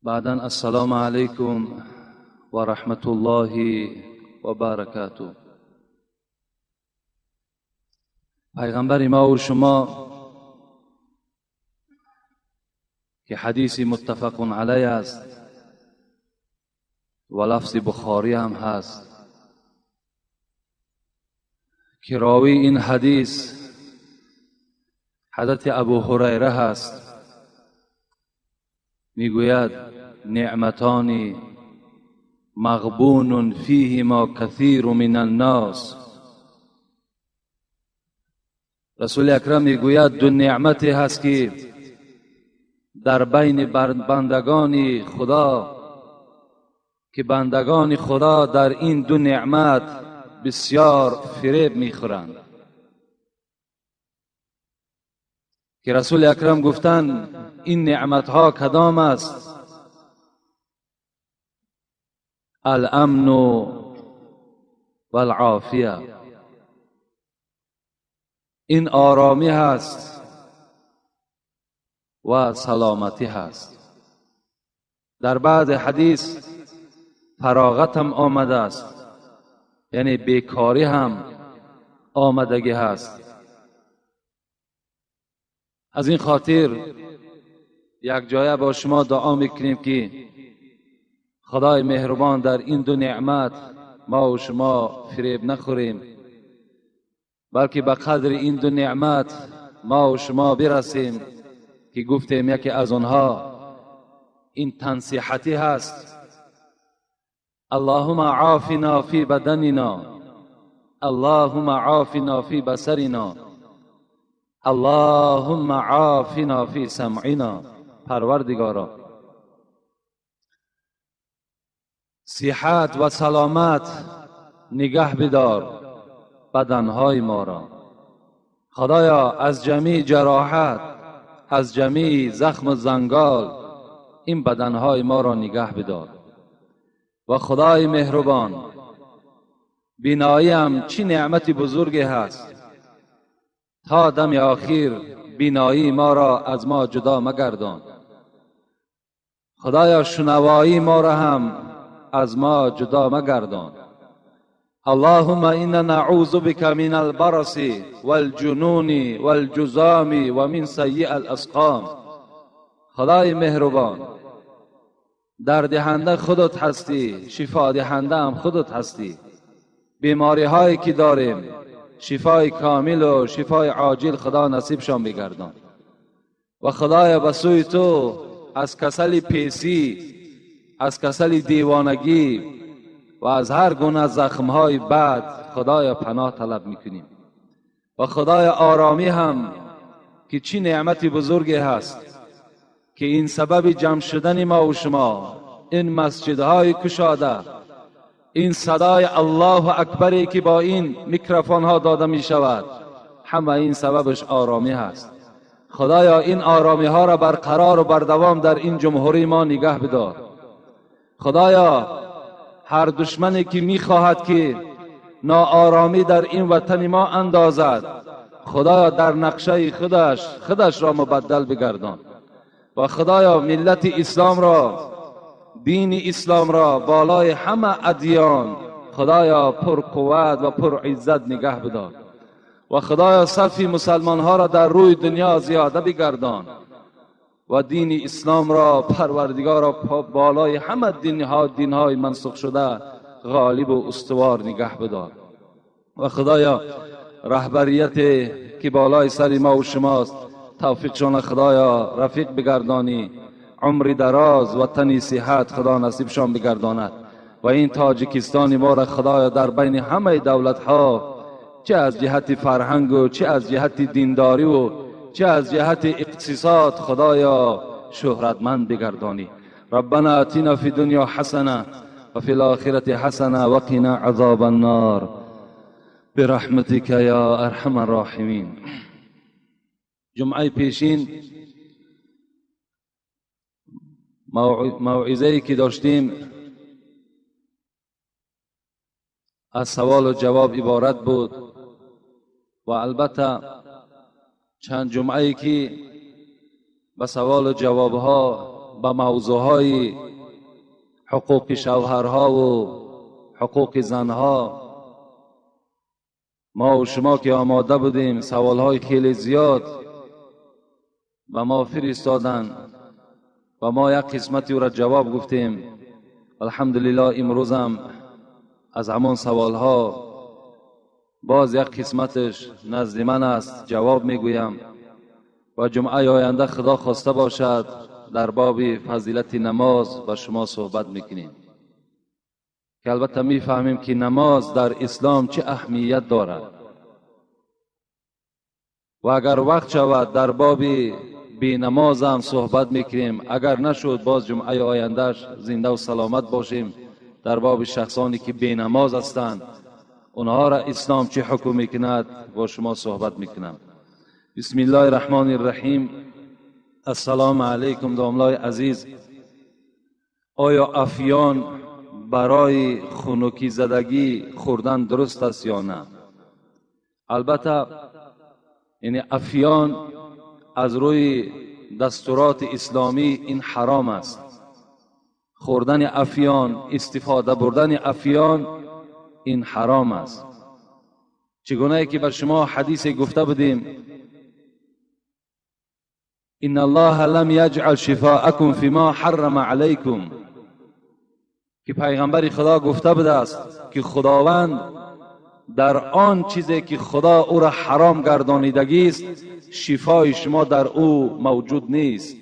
بعدا السلام علیکم و رحمت الله و برکاته. پیغمبر ما و شما که حدیث متفق علیه است و لفظ بخاری هم هست که راوی این حدیث حضرت ابو هریره هست، میگوید نعمتان مغبون فیهما کثیر من الناس. رسول اکرم میگوید دو نعمتی هست که در بین بندگان خدا، که بندگان خدا در این دو نعمت بسیار فریب میخورند. که رسول اکرم گفتند این نعمتها کدام است؟ الامن والعافیه. این آرامی هست و سلامتی هست. در بعد حدیث فراغت هم آمده است، یعنی بیکاری هم آمدگی هست. از این خاطر یک جایه با شما دعا میکنیم که خدای مهربان در این دو نعمت ما و شما فریب نخوریم، بلکه به قدر این دو نعمت ما و شما برسیم که گفتیم یکی از آنها این تنصیحتی هست. اللهم عافنا فی بدننا، اللهم عافنا فی بصرنا، اللهم عافنا فی سمعنا. پروردگارا صحت و سلامت نگه بدار بدنهای ما را. خدایا از جمیع جراحت، از جمیع زخم و زنگال این بدنهای ما را نگه بدار. و خدای مهربان بینایی چی نعمت بزرگی هست، تا دم آخر بینایی ما را از ما جدا مگردان. خدایا شنوایی ما را هم از ما جدا مگردان. اللهم انا نعوذ بك من البرص والجنون والجزام و من سیء الاسقام. خدای مهربان دردهنده خودت هستی، شفا دهنده هم خودت هستی. بیماری هایی که داریم شفای کامل و شفای عاجل خدا نصیبشان بگردان. و خدایا به سوی تو از کسل پیسی، از کسل دیوانگی و از هر گونه زخمهای بد خدایا پناه طلب میکنیم. و خدای آرامی هم که چی نعمت بزرگی هست که این سبب جمع شدن ما و شما، این مسجدهای کشاده، این صدای الله اکبری که با این میکروفون ها داده می شود، همه این سببش آرامی هست. خدایا این آرامی ها را برقرار و بردوام در این جمهوری ما نگه بدار. خدایا هر دشمنی که می خواهد که ناآرامی در این وطن ما اندازد، خدایا در نقشه خودش را مبدل بگردان. و خدایا ملت اسلام را، دین اسلام را بالای همه ادیان خدایا پر قوت و پر عزت نگه بدار. و خدایا صف مسلمان ها را در روی دنیا زیاده بگردان و دین اسلام را پروردگار را بالای همه دینهای منسوخ شده غالب و استوار نگه بدار. و خدایا رهبریت که بالای سر ما و شماست توفیقشان خدایا رفیق بگردانی، عمر دراز و تنی صحت خدا نصیبشان بگرداند. و این تاجیکستان ما را خدایا در بین همه دولت ها، چه از جهت فرهنگ و چه از جهت دینداری و چه از جهت اقتصاد خدایا شهرتمند بگردانی. ربنا آتنا فی دنیا حسنه و فی الاخرة حسنه و قنا عذاب النار برحمتک یا ارحم الراحمین. جمعه پیشین موعظه‌ای که داشتیم از سوال و جواب عبارت بود و البته چند جمعه‌ای که به سوال و جوابها به موضوعهای حقوق شوهرها و حقوق زنها ما و شما که آماده بودیم سوالهای خیلی زیاد به ما فرستادن و ما یک قسمتی او را جواب گفتیم. الحمدلله امروز هم از همان سوالها باز یک قسمتش نزد من است، جواب میگویم و جمعه آینده خدا خواسته باشد در باب فضیلت نماز با شما صحبت میکنیم که البته میفهمیم که نماز در اسلام چه اهمیت دارد و اگر وقت شود در باب بی نماز هم صحبت میکنیم، اگر نشد باز جمعه آیندهش زنده و سلامت باشیم در باب شخصانی که بی نماز هستند اونها را اسلام چه حکم میکند با شما صحبت میکنم. بسم الله الرحمن الرحیم. السلام علیکم داملای عزیز. آیا افیان برای خنکی زدگی خوردن درست است یا نه؟ البته یعنی افیان از روی دستورات اسلامی این حرام است. خوردن افیان، استفاده بردن افیان این حرام است. چگونه که بر شما حدیث گفته بودیم ان الله لم یجعل شفاءکم فیما حرم علیکم، که پیغمبر خدا گفته بوده است که خداوند در آن چیزی که خدا او را حرام گردانیدگی است شفای شما در او موجود نیست.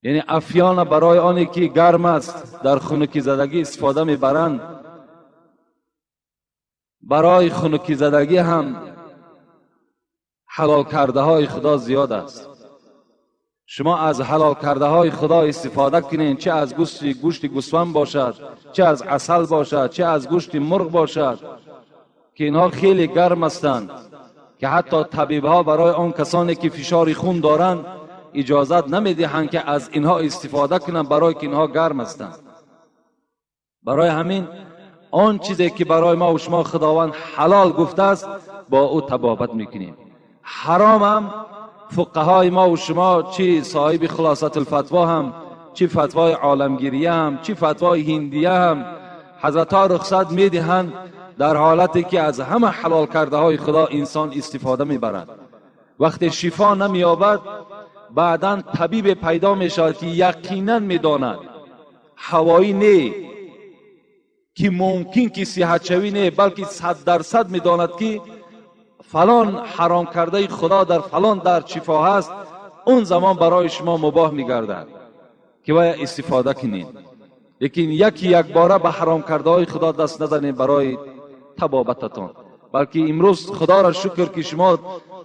یعنی افیان برای آنی که گرم است در خنکی زدگی استفاده میبرند، برای خنکی زدگی هم حلال کرده های خدا زیاد است. شما از حلال کرده های خدا استفاده کنین، چه از گوشت گوسفند باشد، چه از عسل باشد، چه از گوشت مرغ باشد که اینها خیلی گرم هستند که حتی طبیب ها برای آن کسانی که فشار خون دارند اجازت نمیدهند که از اینها استفاده کنند برای که اینها گرم هستند. برای همین آن چیزی که برای ما و شما خداوند حلال گفته است با او طبابت میکنیم. حرام هم فقهای ما و شما، چی صاحب خلاصت الفتوا هم، چی فتوای عالمگیری هم، چی فتوای هندیه هم، حضرت ها رخصت میدهند در حالتی که از همه حلال کرده های خدا انسان استفاده میبرد. وقتی شفا نمییابد بعدا طبیب پیدا میشود که یقینا میداند، هوایی نه که ممکن که صحت شوی نه، بلکه 100% میداند که فلان حرام کرده خدا در فلان در شفا هست، اون زمان برای شما مباح میگردد که باید استفاده کنید. لیکن یکی یک باره به حرام کرده های خدا دست نزنید برای طبابتتان، بلکه امروز خدا را شکر که شما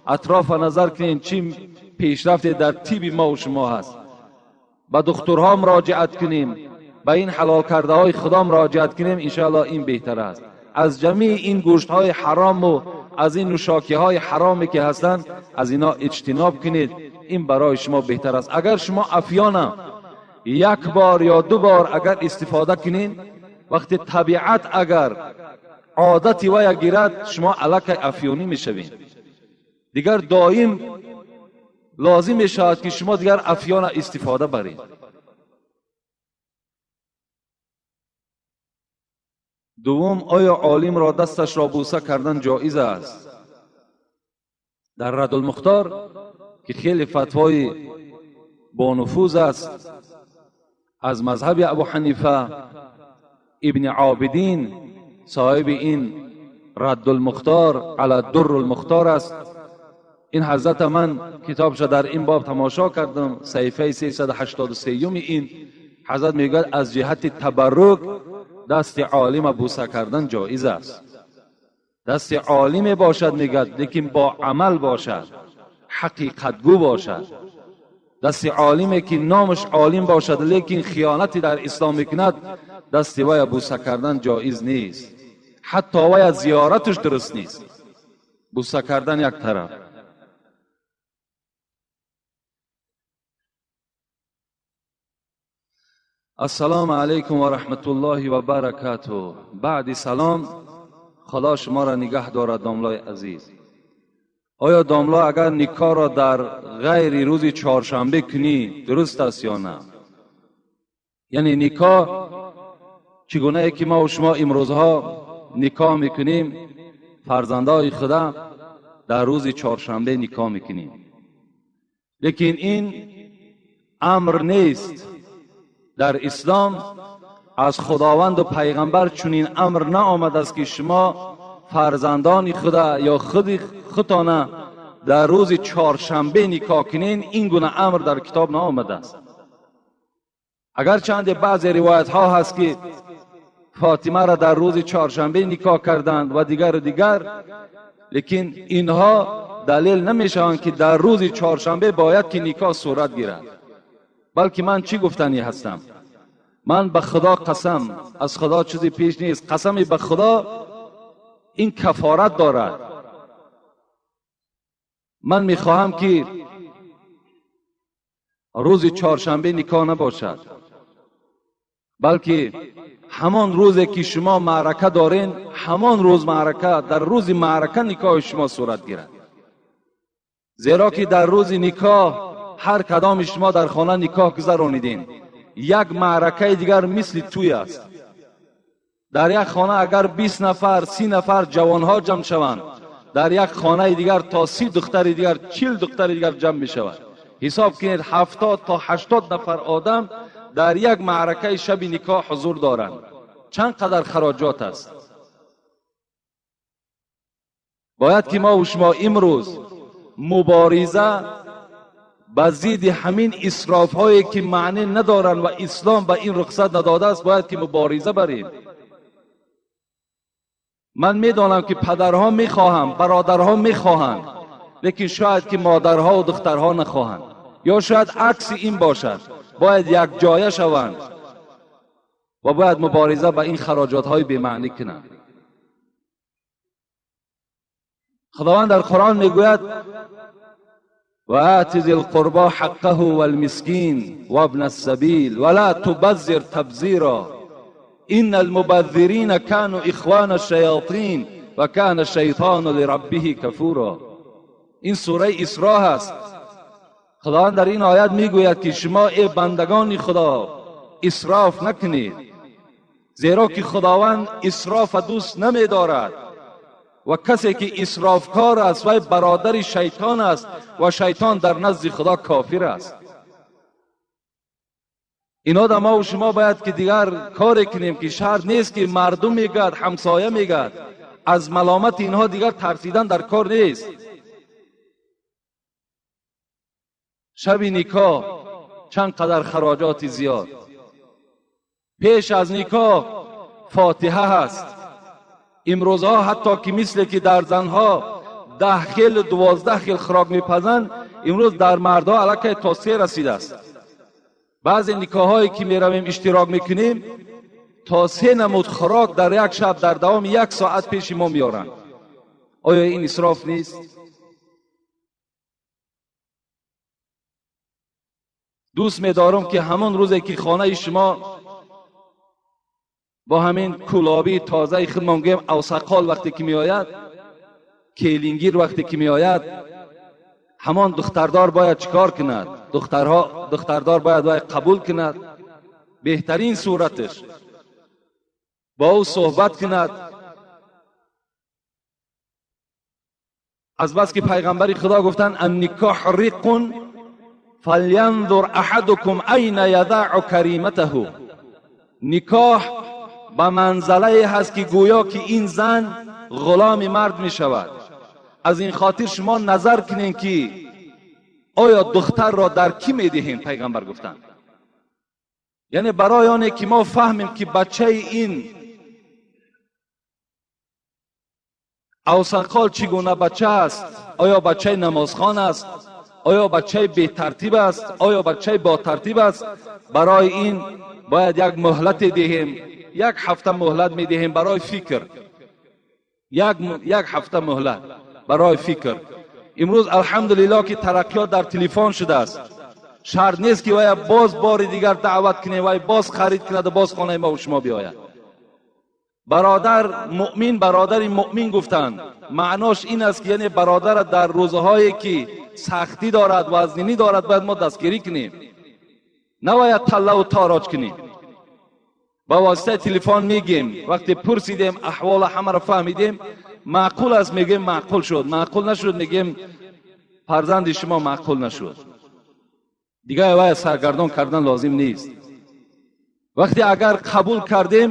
اطراف نظر کنید چی پیشرفت در طب ما و شما هست. به دکترها مراجعت کنیم، به این حلال کرده های خدا مراجعت کنیم، انشاءالله این بهتر است. از جمیع این گوشت های حرام و از این نوشاکی های حرامی که هستند از اینا اجتناب کنید، این برای شما بهتر است. اگر شما افیانه یک بار یا دو بار اگر استفاده کنید، وقتی طبیعت اگر عادتی ویا گیرد شما علاقه افیونی میشوید، دیگر دائم لازم میشود که شما دیگر افیان استفاده برید. دوم، آیا عالم را دستش را بوسه کردن جایز است؟ در رد المختار که خیلی فتوای با نفوذ است از مذهب ابو حنیفه، ابن عابدین صاحب این رد المختار علی در المختار است. این حضرت من کتابش در این باب تماشا کردم، صحیفه 383 این حضرت میگوید از جهت تبرک دست عالم بوسه کردن جایز است. دست عالم باشد میگد، لیکن با عمل باشد، حقیقتگو باشد. دست عالمی که نامش عالم باشد لیکن خیانتی در اسلام میکند، دست وی بوسه کردن جایز نیست، حتی وی زیارتش درست نیست. بوسه کردن یک طرف. السلام علیکم و رحمت الله و برکاته. بعد سلام، خدا شما را نگه دارد داملای عزیز. Оё домла агар никоҳро дар ғайри рӯзи чоршанбе кунӣ дуруст аст ё на? Яъне никоҳ чӣ гунае ки мо шумо имрӯзҳо никоҳ мекунем, фарзандои худа дар рӯзи чоршанбе никоҳ мекунем. Лекин ин амр нест. Дар ислом аз худованду пайғамбар чунин амр наомадааст ки шумо фарзандони худа ё худи худтона дар рӯзи чоршанбе никоҳ кунед. Ин гуна амр дар китоб наомадааст. Агарчанде баъзе ривоятҳо ҳаст ки фотимаро дар рӯзи чоршанбе никоҳ карданд ва дигару дигар, лекин инҳо далел намешаванд ки дар рӯзи чоршанбе бояд ки никоҳ сурат гирад. Балки ман чӣ гуфтанӣ ҳастам? Ман ба худо қасам, аз худо чизе пеш нест, қасами ба худо ин кафорат дорад. Ман мехоҳам ки рӯзи чоршанбе никоҳ набошад, балки ҳамон рӯзе ки шумо маърака дорен, ҳамон рӯз маърака, дар рӯзи маърака никоҳи шумо сурат гирад. Зеро ки дар рӯзи никоҳ ҳар кадоми шумо дар хона никоҳ гузаронидем, як маъракаи дигар мисли тӯй аст. Дар як хона агар 20 нафар, 30 нафар ҷавонҳо ҷамъ шаванд, дар як хонаи дигар то 30 духтари дигар, 40 духтари дигар ҷамъ мешавад. Ҳисоб кунед, 70 то 80 нафар одам дар як маъракаи шаби никоҳ ҳузур доранд. Чанд қадар хароҷот аст. Бояд ки мо шумо имрӯз мубориза ба зидди ҳамин исрофҳое ки маъне надоранд ва ислом ба ин рухсат надодааст, бояд ки мубориза барем. Ман медонам ки падарҳо мехоҳанд, бародарҳо мехоҳанд, лекин шояд ки модарҳо ва духтарҳо нахоҳанд, ё шояд акси ин бошад. Бояд якҷоя шаванд ва бояд мубориза ба ин хароҷотҳои бемаънӣ кунанд. Худованд дар Қуръон мегӯяд: وآت ذي القربى حقه والمسكين وابن السبيل ولا تبذر تبذيرا إن المبذرين كانوا إخوان الشياطين وكان الشيطان لربه كفورا. این سوره اسراء است. خداوند در این آیت میگوید که شما ای بندگان خدا اسراف نکنید، زیرا که خداوند اسراف دوست نمیدارد و کسی که اسرافکار است وی برادر شیطان است و شیطان در نزد خدا کافر است. اینا در ما و شما باید که دیگر کاری کنیم که شرط نیست که مردم میگد، همسایه میگد، از ملامت اینها دیگر ترسیدن در کار نیست. شب نکاح چند قدر خراجات زیاد، پیش از نکاح فاتحه هست. امروزها حتی که مثل که در زنها 10 خیل 12 خیل خوراک میپزند، امروز در مردها علاکه تا 3 رسیده است. بعضی نکاحهایی که میرویم اشتراک میکنیم تا 3 نمود خوراک در یک شب در دوام 1 ساعت پیش ما میارند. آیا این اسراف نیست؟ دوست میدارم که همان روزی که خانه شما با همین کولابی تازه خودمان گویم اوسقال وقتی که میآید، کلینگیر وقتی که میآید، همان دختردار باید چیکار کند؟ دختردار باید قبول کند، بهترین صورتش با او صحبت کند. از بس که پیغمبر خدا گفتند النکاح رق فلینظر احدکم این یضع کریمته. نکاح به منزله هست که گویا که این زن غلام مرد می شود. از این خاطر شما نظر کنین که آیا دختر را در کی می دهیم؟ پیغمبر گفتند. یعنی برای آنه که ما فهمیم که بچه این اوسقال چگونه بچه است، آیا بچه نمازخوان است، آیا بچه بی ترتیب است، آیا بچه با ترتیب است، برای این باید یک مهلت دهیم. 1 هفته مهلت می دهیم برای فکر، یک هفته مهلت برای فکر. امروز الحمدلله که ترقیات در تلفن شده است. شرط نیست که وای باز بار دیگر دعوت کنیم، وای باز خرید کند و باز خانه ما و شما بیاید. Бародар муъмин бародари муъмин гуфтанд. Маънош ин аст ки яъне бародара дар рӯзҳое ки сахтӣ дорад, вазнинӣ дорад, бояд мо дастгирӣ кунем, набояд таллаву тороҷ кунем. Ба воситаи телефон мегем, вақте пурсидем аҳвола ҳамаро фаҳмидем, маъқул аст мегӯем маъқул шуд, маъқул нашуд мегӯем фарзанди шумо маъқул нашуд. Дигар вай саргардон кардан лозим нест. Вақте агар қабул кардем,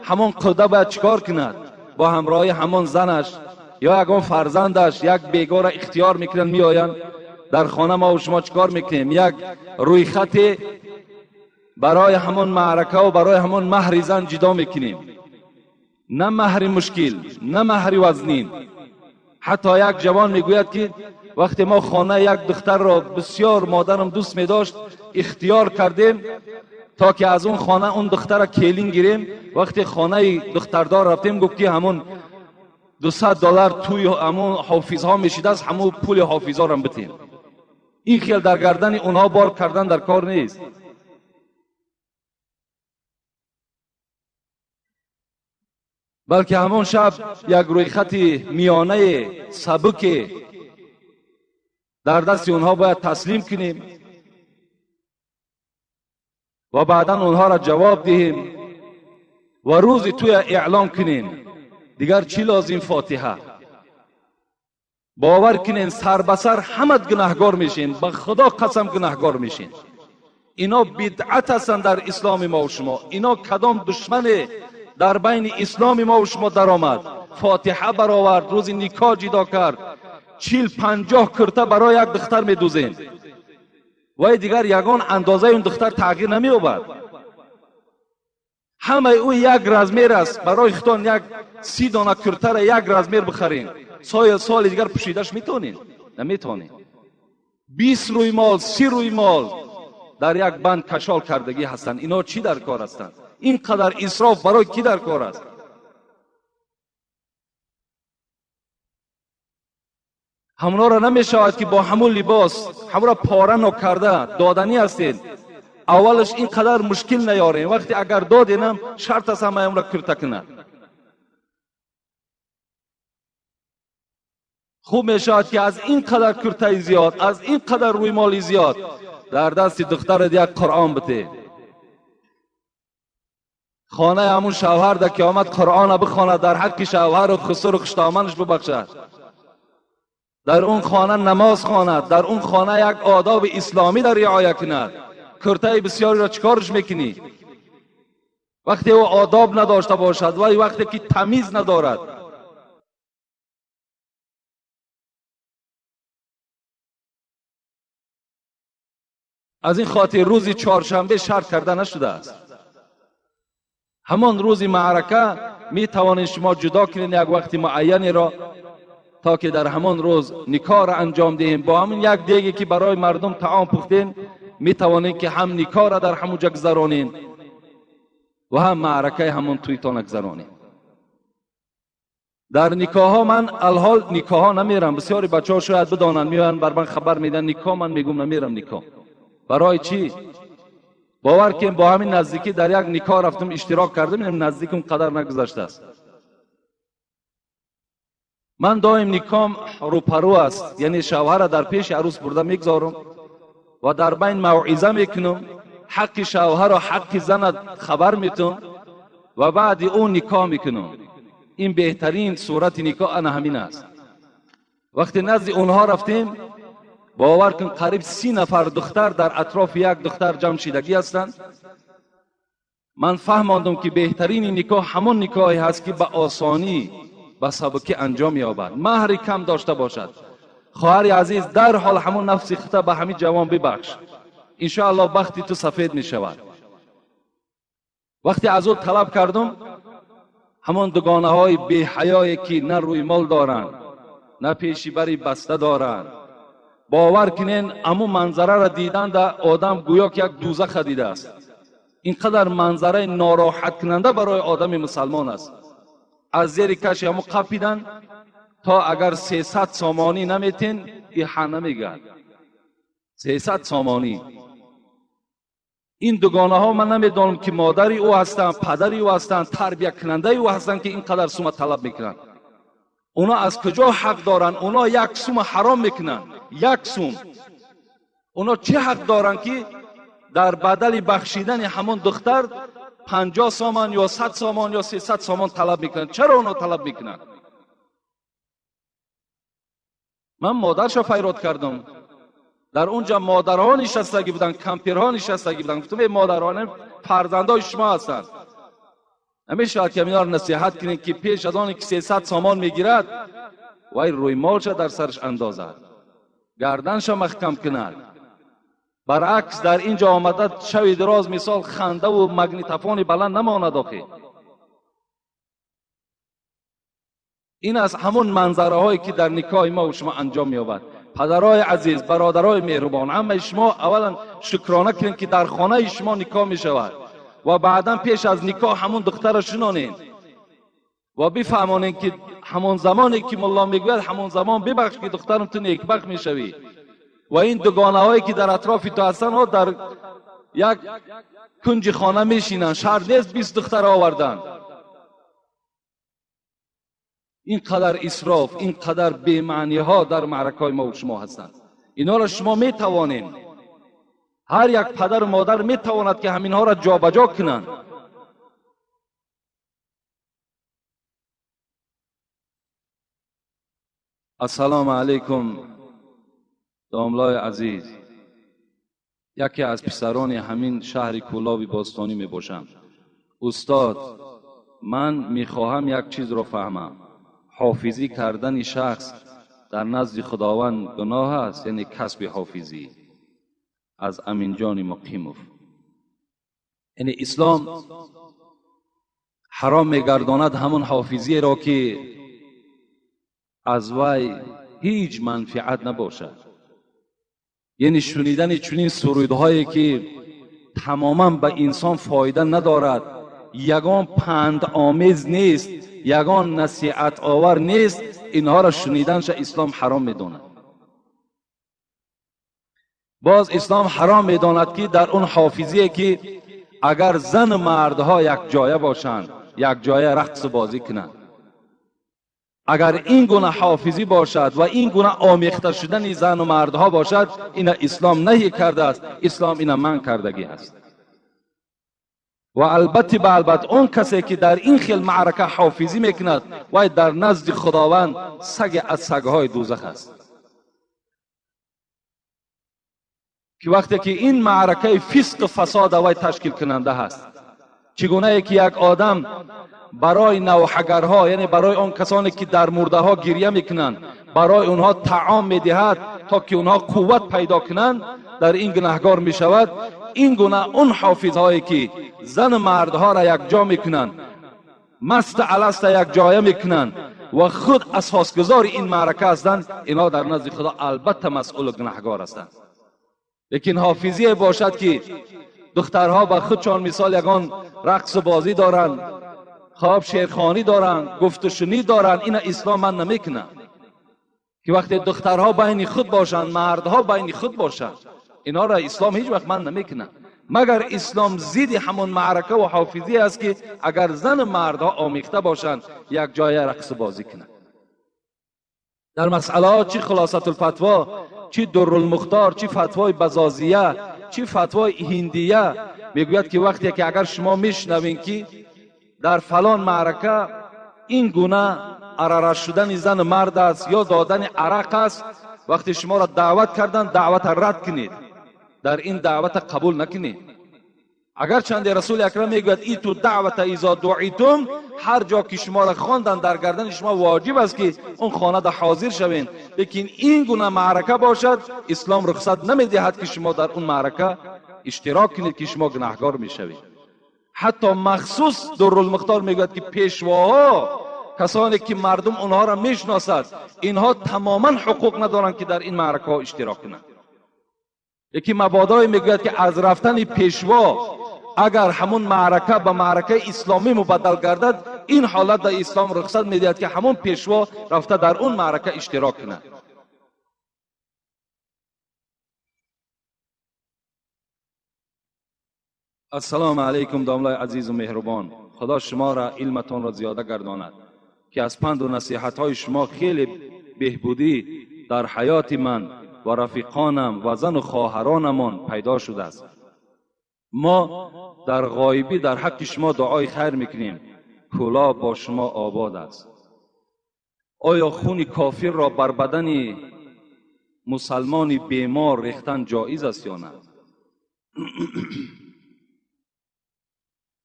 ҳамон қуда бояд чикор кунад? Бо ҳамроҳи ҳамон занаш ё ягон фарзандаш як бегора ихтиёр мекунанд, меоянд дар хона. Мо шумо чикор мекунем? Як рӯйхате барои ҳамон маъракаву барои ҳамон маҳри зан ҷудо мекунем. На маҳри мушкил, на маҳри вазнин. Ҳатто як ҷавон мегӯяд ки вақте мо хонаи як духтарро бисёр модарам дӯст медошт, ихтиёр кардем то ки аз он хона он духтара келин гирем. Вақте хонаи духтардор рафтем, гуфт ки ҳамон $200 туи ҳамон ҳофизҳо мешидааст, ҳамон пули ҳофизҳорам битем. Ин хел дар гардани онҳо бор кардан дар кор нест. Балки ҳамон шаб як рӯйхати миёнаи сабуке дар дасти онҳо бояд таслим кунем ва баъдан онҳоро ҷавоб диҳем ва рӯзи туя эълон кунем. Дигар чӣ лозим? Фотиҳа. Бовар кунен, сар ба сар ҳамат гунаҳгор мешин, ба Худо қасам гунаҳгор мешин. Ино бидъат ҳастанд дар исломи мо шумо. Ино кадом душмане дар байни исломи мо шумо даромад, фотиҳа баровард, рӯзи никоҳ ҷидо кард, 40-50 курта барои як духтар медӯзем, вай дигар ягон андозаи он духтар тағйир намеёбад. Ҳамаи ӯ як размер аст. Барои худтон як 30 дона куртара як размер бихарем, соли дигар пӯшидаш метавонед? Наметавонед. 20 рӯймол, 30 рӯймол дар як банд кашол кардагӣ ҳастанд. Ино чӣ дар кор ҳастанд? Ин қадар исроф барои кӣ дар кор аст? Ҳамонҳоро намешавад ки бо ҳамун либос ҳамонро пора нокарда доданӣ ҳастед. Аввалаш ин қадар мушкил наёрем. Вақте агар доденам, шарт аст ҳамаи онро курта кунад. Хуб мешавад ки аз ин қадар куртаи зиёд, аз ин қадар рӯймоли зиёд дар дасти духтарат як Қуръон бите. Хонаи ҳамун шавҳар дар ки омад Қуръона бихонад, дар ҳаққи шавҳару хусуру хуштоманаш бибахшад, дар он хона намоз хонад, дар он хона як одоби исломӣ дар риоя кунад. Куртаи бисёриро чикорш мекунӣ? Вақте ӯ одоб надошта бошад, вай вақте ки тамиз надорад. Аз ин хотир рӯзи чоршанбе шарт карда нашудааст. Ҳамон рӯзи маърака метавонед шумо ҷудо кунед як вақти муайянеро, то ки дар ҳамон рӯз никоҳро анҷом диҳем. Бо ҳамин як деге ки барои мардум таом пухтем, метавонед ки ҳам никоҳро дар ҳамон ҷо гузаронед ва ҳам маъракаи ҳамон туйтона гузаронед. Дар никоҳҳо ман алҳол никоҳҳо намерам. Бисёри бачаҳо шояд бидонанд, меоянд бар ман хабар медиҳанд никоҳ, ман мегӯм намерам никоҳ. Барои чӣ? Бовар кунед, бо ҳамин наздикӣ дар як никоҳ рафтам, иштирок кардам, наздикам қадар нагузаштааст. Ман доим никоҳам рӯпарӯ аст, яъне шавҳарро дар пеши арӯс бурда мегузорам ва дар байн мавъиза мекунам, ҳаққи шавҳарро, ҳаққи занат хабар метум ва баъди ӯ никоҳ мекунам. Ин беҳтарин сурати никоҳ ана ҳамин аст. Вақте назди онҳо рафтем, бовар кун, қариб 30 нафар духтар дар атрофи як духтар ҷамъ шидагӣ ҳастанд. Ман фаҳмондам ки беҳтарини никоҳ ҳамон никоҳе ҳаст ки ба осонӣ, ба сабукӣ анҷом ёбад, маҳри кам дошта бошад. Хоҳари азиз, дарҳол ҳамон нафси худта ба ҳамин ҷавон бибахш, иншоаллоҳ бахти ту сафед мешавад. Вақте аз ӯ талаб кардам, ҳамон дугонаҳои беҳаёе ки на рӯймол доранд, на пеши бари баста доранд, бовар кунен, ҳамун манзараро диданда одам гӯё ки як дӯзаха дидааст. Ин қадар манзараи нороҳаткунанда барои одами мусалмон аст. Аз зери каши ҳамун қапидан то агар 300 сомонӣ наметен, иҳа намегӯяд. 300 сомонӣ. Ин дугонаҳо ман намедонам ки модари ӯ ҳастанд, падари ӯ ҳастанд, тарбиякунандаи ӯ ҳастанд, ки ин қадар сума талаб мекунанд. Онҳо аз куҷо ҳақ доранд? Онҳо як сума ҳаром мекунанд, як сум. Онҳо чӣ ҳақ доранд, ки дар бадали бахшидани ҳамон духтар 50 сомон ё 100 сомон ё 300 сомон талаб мекунанд? Чаро онҳо талаб мекунанд? Ман модарша файрод кардам. Дар онҷа модарҳо нишастагӣ буданд, кампирҳо нишастагӣ буданд. Гуфтам, эй модарҳо, фарзандои шумо ҳастанд. Намешавад ки инҳоро насиҳат кунед, ки пеш аз оне ки 300 сомон мегирад, вай рӯймолша дар сараш андозад, гарданша маҳкам кунад. Баръакс, дар ин ҷо омада шави дароз мисол хандаву магнитофони баланд намонад. Охи ин аз ҳамон манзараҳое ки дар никоҳи мо ва шумо анҷом меёбад. Падарои азиз, бародарои меҳрубон, ҳамаи шумо аввалан шукрона кунед, ки дар хонаи шумо никоҳ мешавад ва баъдан пеш аз никоҳ ҳамон духтарро шинонед ва бифаҳмонед, ки ҳамон замоне ки мулло мегӯяд, ҳамон замон бибахш, ки духтарам, ту некбахт мешавӣ. Ва ин дугонаҳое ки дар атрофи ту ҳастанд, ҳо дар як кунҷи хона мешинанд, шарт нест 20 духтар оварданд. Ин қадар исроф, ин қадар бемаъниҳо дар маъракаҳои мо ва шумо ҳастанд. Инҳоро шумо метавонед, ҳар як падару модар метавонад, ки ҳаминҳоро ҷобаҷо кунанд. Ассалому алайкум, домлои азиз. Яке аз писарони ҳамин шаҳри Кӯлоби бостонӣ мебошам. Устод, ман мехоҳам як чизро фаҳмам. Ҳофизӣ кардани шахс дар назди Худованд гуноҳ аст, яъне касби ҳофизӣ. Аз Аминҷони Муқимов. Яъне ислом ҳаром мегардонад ҳамон ҳофизиеро, ки аз вай ҳеҷ манфиат набошад. Яъне шунидани чунин сурудҳое, ки тамоман ба инсон фоида надорад, ягон пандомез нест, ягон насиҳатовар нест, инҳоро шуниданша ислом ҳаром медонад. Боз ислом ҳаром медонад, ки дар он ҳофизие, ки агар зану мардҳо якҷоя бошанд, якҷоя рақсу бозӣ кунанд. Агар ин гуна ҳофизӣ бошад ва ин гуна омехта шудани зану мардҳо бошад, ина ислом наҳӣ кардааст, ислом ина манъ кардагӣ аст. Ва албатта ба албат он касе, ки дар ин хел маърака ҳофизӣ мекунад, вай дар назди Худованд саге аз сагҳои дӯзах аст. Ки вақте ки ин маъракаи фисқу фасода вай ташкил кунанда ҳаст. Чӣ гунае ки як одам барои навҳагарҳо, яъне барои он касоне ки дар мурдаҳо гиря мекунанд, барои онҳо таом медиҳад, то ки онҳо қувват пайдо кунанд, дар ин гунаҳгор мешавад. Ин гуна он ҳофизҳое, ки зану мардҳоро якҷо мекунанд, маста аласта якҷоя мекунанд ва худ асосгузори ин маърака ҳастанд, инҳо дар назди Худо албатта масъулу гунаҳгор ҳастанд. Лекин ҳофизие бошад, ки духтарҳо ба худшон мисол ягон рақсу бозӣ доранд, хоб шеърхонӣ доранд, гуфтушунид доранд, ина ислом ман намекунад. Ки вақте духтарҳо байни худ бошанд, мардҳо байни худ бошанд, инҳоро ислом ҳеҷ вақт ман намекунад. Магар ислом зидди ҳамон маърака ва ҳофизӣ аст, ки агар зану мардҳо омехта бошанд, як ҷоя рақсу бозӣ кунанд. Дар масъалаҳо чӣ Хулосатулфатво, чӣ Дуррулмухтор, чӣ фатвои Базозия, чӣ фатвои Ҳиндия мегӯяд, ки вақте ки агар шумо мешунавед, ки дар фалон маърака ин гуна арара шудани зану мард аст ё додани арақ аст, вақте шуморо даъват карданд, даъвата рад кунед, дар ин даъвата қабул накунед. Агарчанде Расули Акрам мегӯяд, иту даъвата изо дуитум, ҳар ҷо ки шуморо хонданд, дар гардани шумо воҷиб аст, ки он хонада ҳозир шавед. Лекин ин гуна маърака бошад, ислом рухсат намедиҳад, ки шумо дар он маърака иштирок кунед, ки шумо гунаҳгор мешавед. Ҳатто махсус Дуррулмухтор мегӯяд, ки пешвоҳо, касоне ки мардум онҳоро мешиносад, инҳо тамоман ҳуқуқ надоранд, ки дар ин маъракаҳо иштирок кунанд. Лекин мабодое мегӯяд, ки аз рафтани пешво агар ҳамон маърака ба маъракаи исломӣ мубаддал гардад, ин ҳолат дар ислом рухсат медиҳад, ки ҳамон пешво рафта дар он маърака иштирок кунад. Ассалому алайкум, домлаи азизу меҳрубон. Худо шуморо илматонро зиёда гардонад, ки аз панду насиҳатҳои шумо хеле беҳбудӣ дар ҳаёти ман ва рафиқонам ва зану хоҳаронамон пайдо шудааст. Мо дар ғоибӣ дар ҳаққи шумо дуои хайр мекунем. Кӯлоб бо шумо обод аст. Оё хуни кофирро бар бадани мусалмони бемор рехтан ҷоиз аст ё на?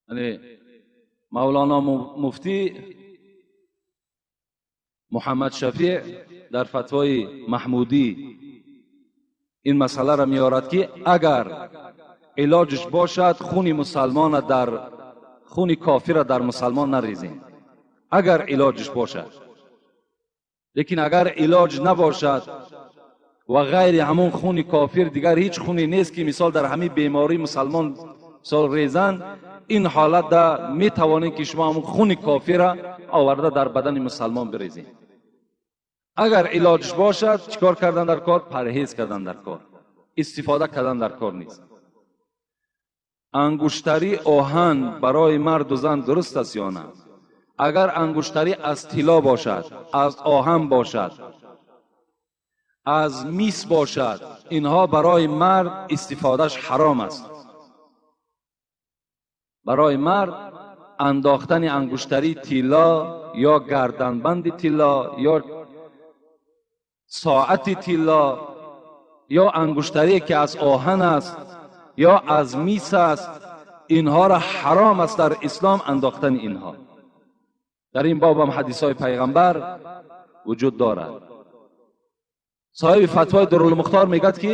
Яъне Мавлоно муфтӣ Муҳаммад Шафеъ дар фатвои Маҳмудӣ ин масъаларо меорад, ки агар илоҷш бошад, хуни мусалмона дар хуни кофира дар мусалмон нарезем, агар илоҷш бошад. Лекин агар илоҷ набошад ва ғайри ҳамон хуни кофир дигар ҳеҷ хуне нест, ки мисол дар ҳамин беморӣ мусалмон мисол резанд, ин ҳолат да метавонед, ки шумо ҳамон хуни кофира оварда дар бадани мусалмон бирезед. Агар илоҷш бошад, чикор кардан дар кор? Парҳез кардан дар кор, истифода кардан дар кор нест. Ангуштари оҳан барои марду зан дуруст аст ё на? Агар ангуштарӣ аз тилло бошад, аз оҳан бошад, аз мис бошад, инҳо барои мард истифодаш ҳаром аст. Барои мард андохтани ангуштари тилло ё гарданбанди тилло ё соати тилло ё ангуштарие ки аз оҳан аст ё аз мис аст, инҳоро ҳаром аст дар ислом андохтани инҳо. Дар ин боб ҳам ҳадисҳои пайғамбар вуҷуд дорад. Соҳиби фатвои Дурулмухтор мегӯяд, ки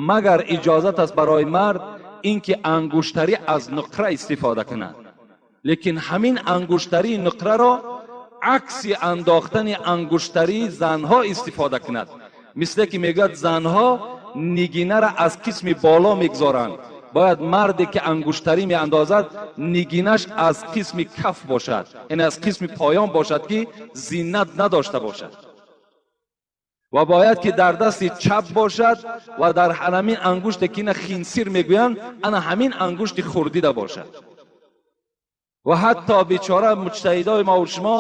магар иҷозат аст барои мард ин ки ангуштарӣ аз нуқра истифода кунад, лекин ҳамин ангуштарии нуқраро акси андохтани ангуштарии занҳо истифода кунад. Мисле ки мегӯяд, занҳо нигинаро аз қисми боло мегузоранд, бояд марде ки ангуштарӣ меандозад, нигинаш аз қисми каф бошад, яъне аз қисми поён бошад, ки зинат надошта бошад, ва бояд ки дар дасти чап бошад ва дар ҳамин ангуште ки ина хинсир мегӯянд, ана ҳамин ангушти хурдида бошад. Ва ҳатто бечора муҷтаҳидои мо ва шумо,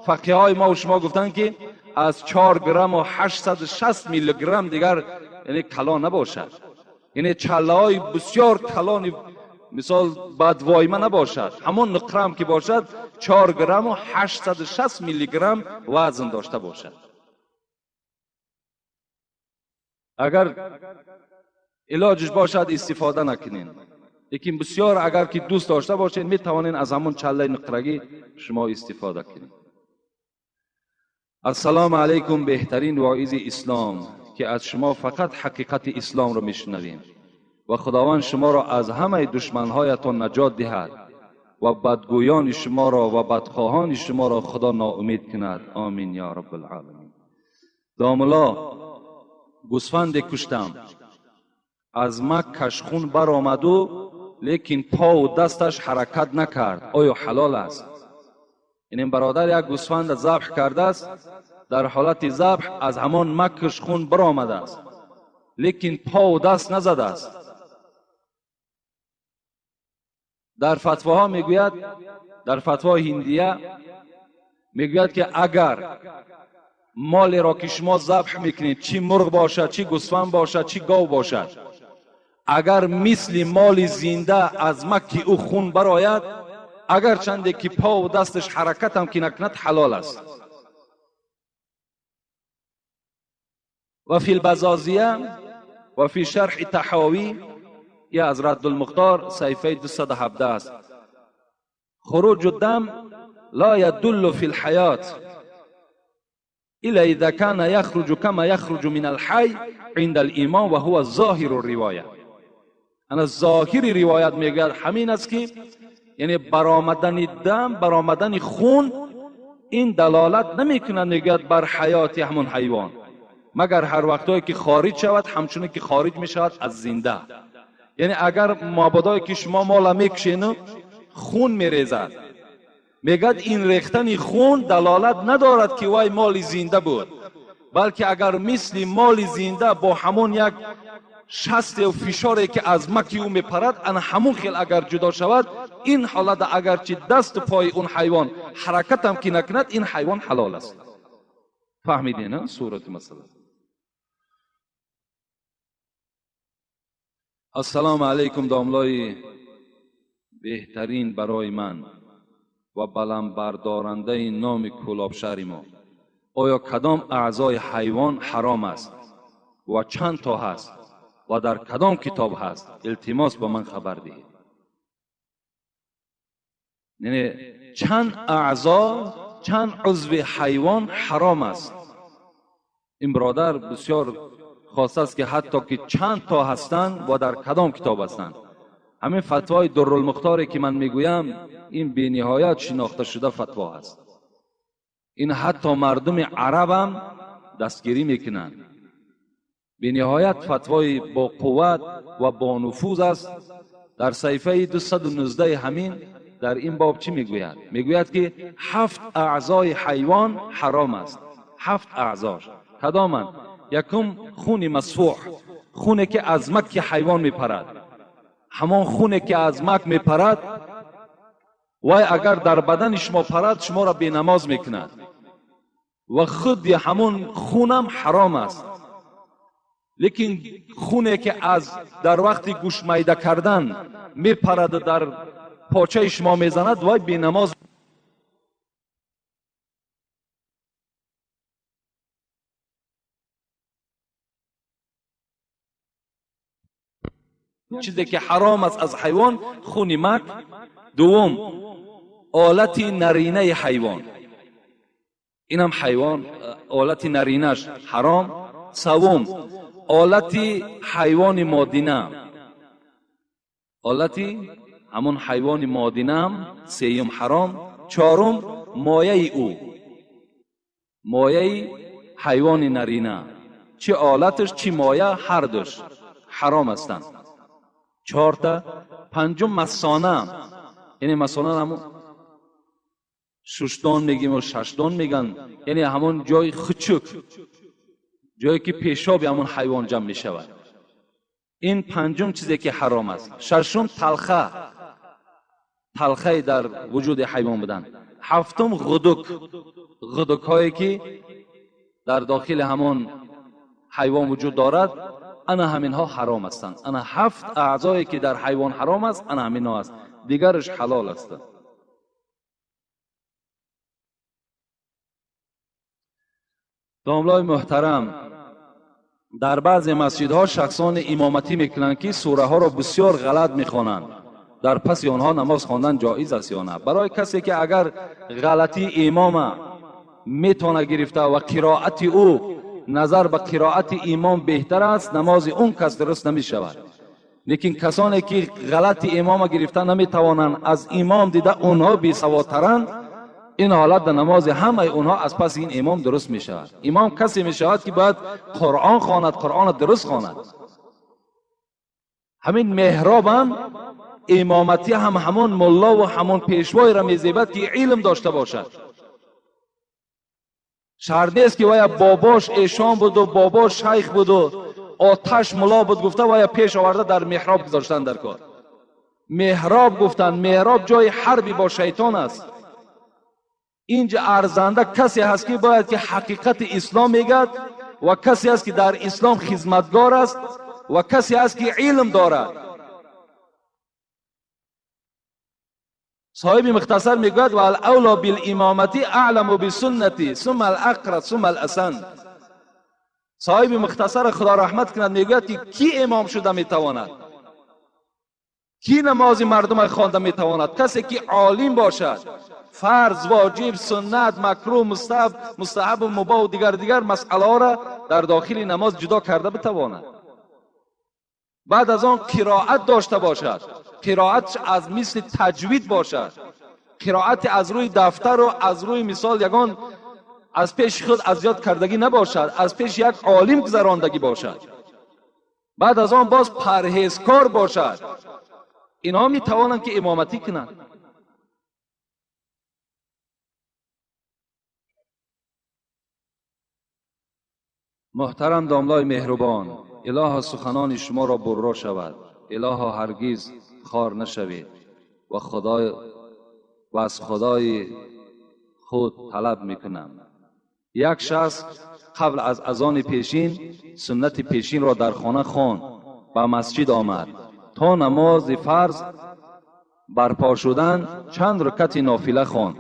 фақиҳои мо ва шумо гуфтанд, ки аз 4 грамму 860 миллиграмм дигар яъне калон набошад, яъне чаллаҳои бисёр калони мисол бадвойма набошад, ҳамон нуқрам ки бошад 4 грамму 860 миллиграмм вазн дошта бошад. Агар илоҷш бошад, истифода накунед, лекин бисёр агар ки дӯст дошта бошед, метавонед аз ҳамон чаллаи нуқрагӣ шумо истифода кунед. Ассалому алайкум, беҳтарин воизи ислом, ки аз шумо фақат ҳақиқати исломро мешунавем ва Худованд шуморо аз ҳамаи душманҳоятон наҷот диҳад ва бадгӯёни шуморо ва бадхоҳони шуморо Худо ноумед кунад. Омин ё раббалъоламин. Домулло, гӯсфанде куштам, аз маккаш хун баромаду, лекин пову дасташ ҳаракат накард, оё ҳалол аст? Ин бародар як гӯсфанда забҳ кардааст, дар ҳолати забҳ аз ҳамон маккаш хун баромадааст, лекин пову даст назадааст. Дар фатвоҳо мегӯяд, дар фатвои ҳиндия мегӯяд, ки агар молеро ки шумо забҳ мекунед, чӣ мурғ бошад, чӣ гӯсфанд бошад, чӣ гов бошад, агар мисли моли зинда аз макки ӯ хун барояд, агар чанде ки пову дасташ ҳаракатам ки накунад, ҳалол аст. Ва фи лбазозия ва фи шарҳи таҳовӣ, я аз Раддулмухтор саҳифаи 217 аст, хуруҷу дам ла ядуллу фи лҳаёт إلا إذا كان يخرج كما يخرج من الحي عند الإيمان وهو ظاهر الرواية. أنا ظاهر روایت میگوید همین است که یعنی برآمدن دم، برآمدن خون، این دلالت نمیکند میگوید بر حیات همون حیوان، مگر هر وقتایی که خارج شود همچنین که خارج میشود از زنده. یعنی اگر مابدایی که شما مالا میکشین خون میریزد، میگد این ریختن خون دلالت ندارد که وای مال زنده بود، بلکه اگر مثل مال زنده با همون یک шасте фишоре ки аз маки ӯ мепарад, ана ҳамун хел агар ҷудо шавад, ин ҳолат агарчи дасту пои он ҳайвон ҳаракатам ки накунад, ин ҳайвон ҳалол аст. Фаҳмидед, на сурати масъала? Ассалому алайкум, домлои беҳтарин барои ман ва баландбардорандаи номи Кӯлоб шаҳри мо. Оё кадом аъзои ҳайвон ҳаром аст ва чанд то ҳаст ва дар кадом китоб ҳаст? Илтимос ба ман хабар диҳед. Яъне чанд аъзо, чанд узви ҳайвон ҳаром аст? Ин бародар бисёр хостааст ки ҳатто ки чанд то ҳастанд ва дар кадом китоб ҳастанд. Ҳамин фатвои Дуррулмухторе ки ман мегӯям, ин бениҳоят шинохта шуда фатво ҳаст. Ин ҳатто мардуми арабам дастгирӣ мекунанд. Бениҳоят фатвои бо қувват ва бо нуфуз аст. Дар саҳифаи 219 ҳамин дар ин боб чӣ мегӯяд? Мегӯяд ки 7 аъзои ҳайвон ҳаром аст. 7 аъзош кадоманд? Якум, хуни масфуҳ, хуне ки аз маки ҳайвон мепарад. Ҳамон хуне ки аз мак мепарад, вай агар дар бадани шумо парад, шуморо бенамоз мекунад ва худи ҳамон хунам ҳаром аст. Лекин хуне ки аз дар вақти гӯшмайда кардан мепарад дар почаи шумо мезанад, вай бенамоз. Чизе ки ҳаром аст аз ҳайвон, хуни мак. Дуввум, олати наринаи ҳайвон, инам ҳайвон олати наринаш ҳаром. Севум, олати ҳайвони модина, олати ҳамон ҳайвони модинаам сеюм ҳаром. Чорум, мояи ӯ, мояи ҳайвони нарина, чӣ олаташ чӣ моя, ҳардуш ҳаром ҳастанд. Чорта. Панҷум, масона, яъне масона ҳамон шушдон мегим ва шашдон меган, яъне ҳамон ҷои хучук, ҷое ки пешоби ҳамон ҳайвон ҷамъ мешавад. Ин панҷум чизе ки ҳаром аст. Шашум, талха, талхаи дар вуҷуди ҳайвон будан. Ҳафтум, ғудук, ғудукҳое ки дар дохили ҳамон ҳайвон вуҷуд дорад, ана ҳаминҳо ҳаром ҳастанд. Ана 7 аъзое ки дар ҳайвон ҳаром аст, ана ҳаминҳо аст, дигараш ҳалол ҳастанд. Домлои муҳтарам, дар баъзе масҷидҳо шахсони имоматӣ мекунанд ки сураҳоро бисёр ғалат мехонанд. Дар паси онҳо намоз хондан ҷоиз аст ё на? Барои касе ки агар ғалатии имома метавона гирифта ва қироати ӯ назар ба қироати имом беҳтар аст, намози он кас дуруст намешавад. Лекин касоне ки ғалати имома гирифта наметавонанд, аз имом дида онҳо бесаводтаранд, ин ҳолат дар намози ҳамаи онҳо аз паси ин имом дуруст мешавад. Имом касе мешавад ки бояд Қуръон хонад, Қуръонро дуруст хонад. Ҳамин меҳробам имоматӣ ҳам ҳамон мулло ва ҳамон пешвоеро мезебад ки илм дошта бошад. Шарт нест ки вая бобош эшон буду бобош шайх буду оташ мулло буд гуфта вая пеш оварда дар меҳроб гузоштан дар кор. Меҳроб гуфтан, меҳроб ҷои ҳарби бо шайтон аст. Инҷа арзанда касе ҳаст ки бояд ки ҳақиқати ислом мегӯяд ва касе ҳаст ки дар ислом хизматгор аст ва касе ҳаст ки илм дорад. Соҳиби мухтасар мегӯяд ва алавло билимомати аъламу бисуннати сумма алақра сумма аласан. Соҳиби мухтасар худо раҳмат кунад мегӯяд ки кӣ имом шуда метавонад, кӣ намози мардума хонда метавонад? Касе ки олим бошад, фарз, воҷиб, суннат, макрӯҳ, мустаҳаб, мустаҳабу мубоҳ ва дигар масъалаҳоро дар дохили намоз ҷудо карда битавонад. Баъд аз он қироат дошта бошад, қироатш аз мисли таҷвид бошад, қироати аз рӯи дафтару аз рӯи мисол ягон аз пеши худ аз ёд кардагӣ набошад, аз пеши як олим гузарондагӣ бошад. Баъд аз он боз парҳезкор бошад. Инҳо метавонанд ки имоматӣ кунанд. Муҳтарам домлои меҳрубон, Илоҳо суханони шуморо бурро шавад. Илоҳо ҳаргиз хор нашавед ва худой ва аз Худои худ талаб мекунам. Як шахс қабл аз азони пешин суннати пешинро дар хона хонд, ба масҷид омад. То намози фарз барпо шудан чанд рукати нофила хонд.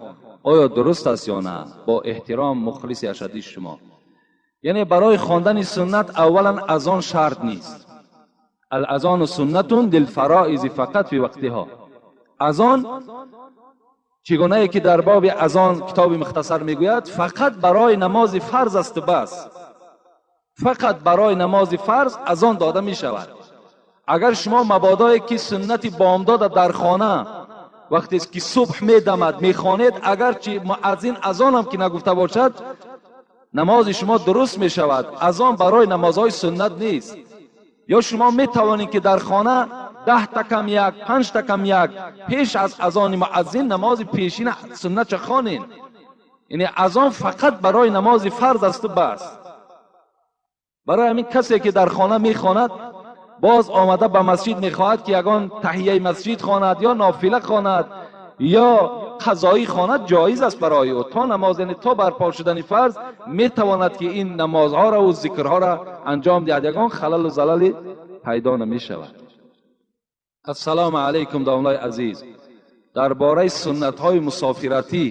Оё дуруст аст ё на? Бо эҳтиром, мухлиси ашаддии шумо. Яъне барои хондани суннат аввалан азон шарт нест. Алазону суннатун лилфароизи фақат фи вақтиҳо. Азон чигунае ки дар боби азон китоби мухтасар мегӯяд, фақат барои намози фарз аст бас. Фақат барои намози фарз азон дода мешавад. Агар шумо мабодое ки суннати бомдода дар хона вақте ки субҳ медамад мехонед, агарчи муаззин азонам ки нагуфта бошад, намози шумо дуруст мешавад. Азон барои намозҳои суннат нест. Ё шумо метавонед ки дар хона 10 та кам як, 5 та кам як пеш аз азони муаззин намози пешина суннатша хонед. Яъне азон фақат барои намози фарз аст бас. Барои ҳамин касе ки дар хона мехонад, боз омада ба масҷид мехоҳад ки ягон таҳияи масҷид хонад ё нофила хонад ё қазоӣ хонад, ҷоиз аст барои ӯ. То намоз, яъне то барпо шудани фарз метавонад ки ин намозҳоро ва зикрҳоро анҷом диҳад, ягон халалу залале пайдо намешавад. Ассалому алайкум, домлаи азиз. Дар бораи суннатҳои мусофиратӣ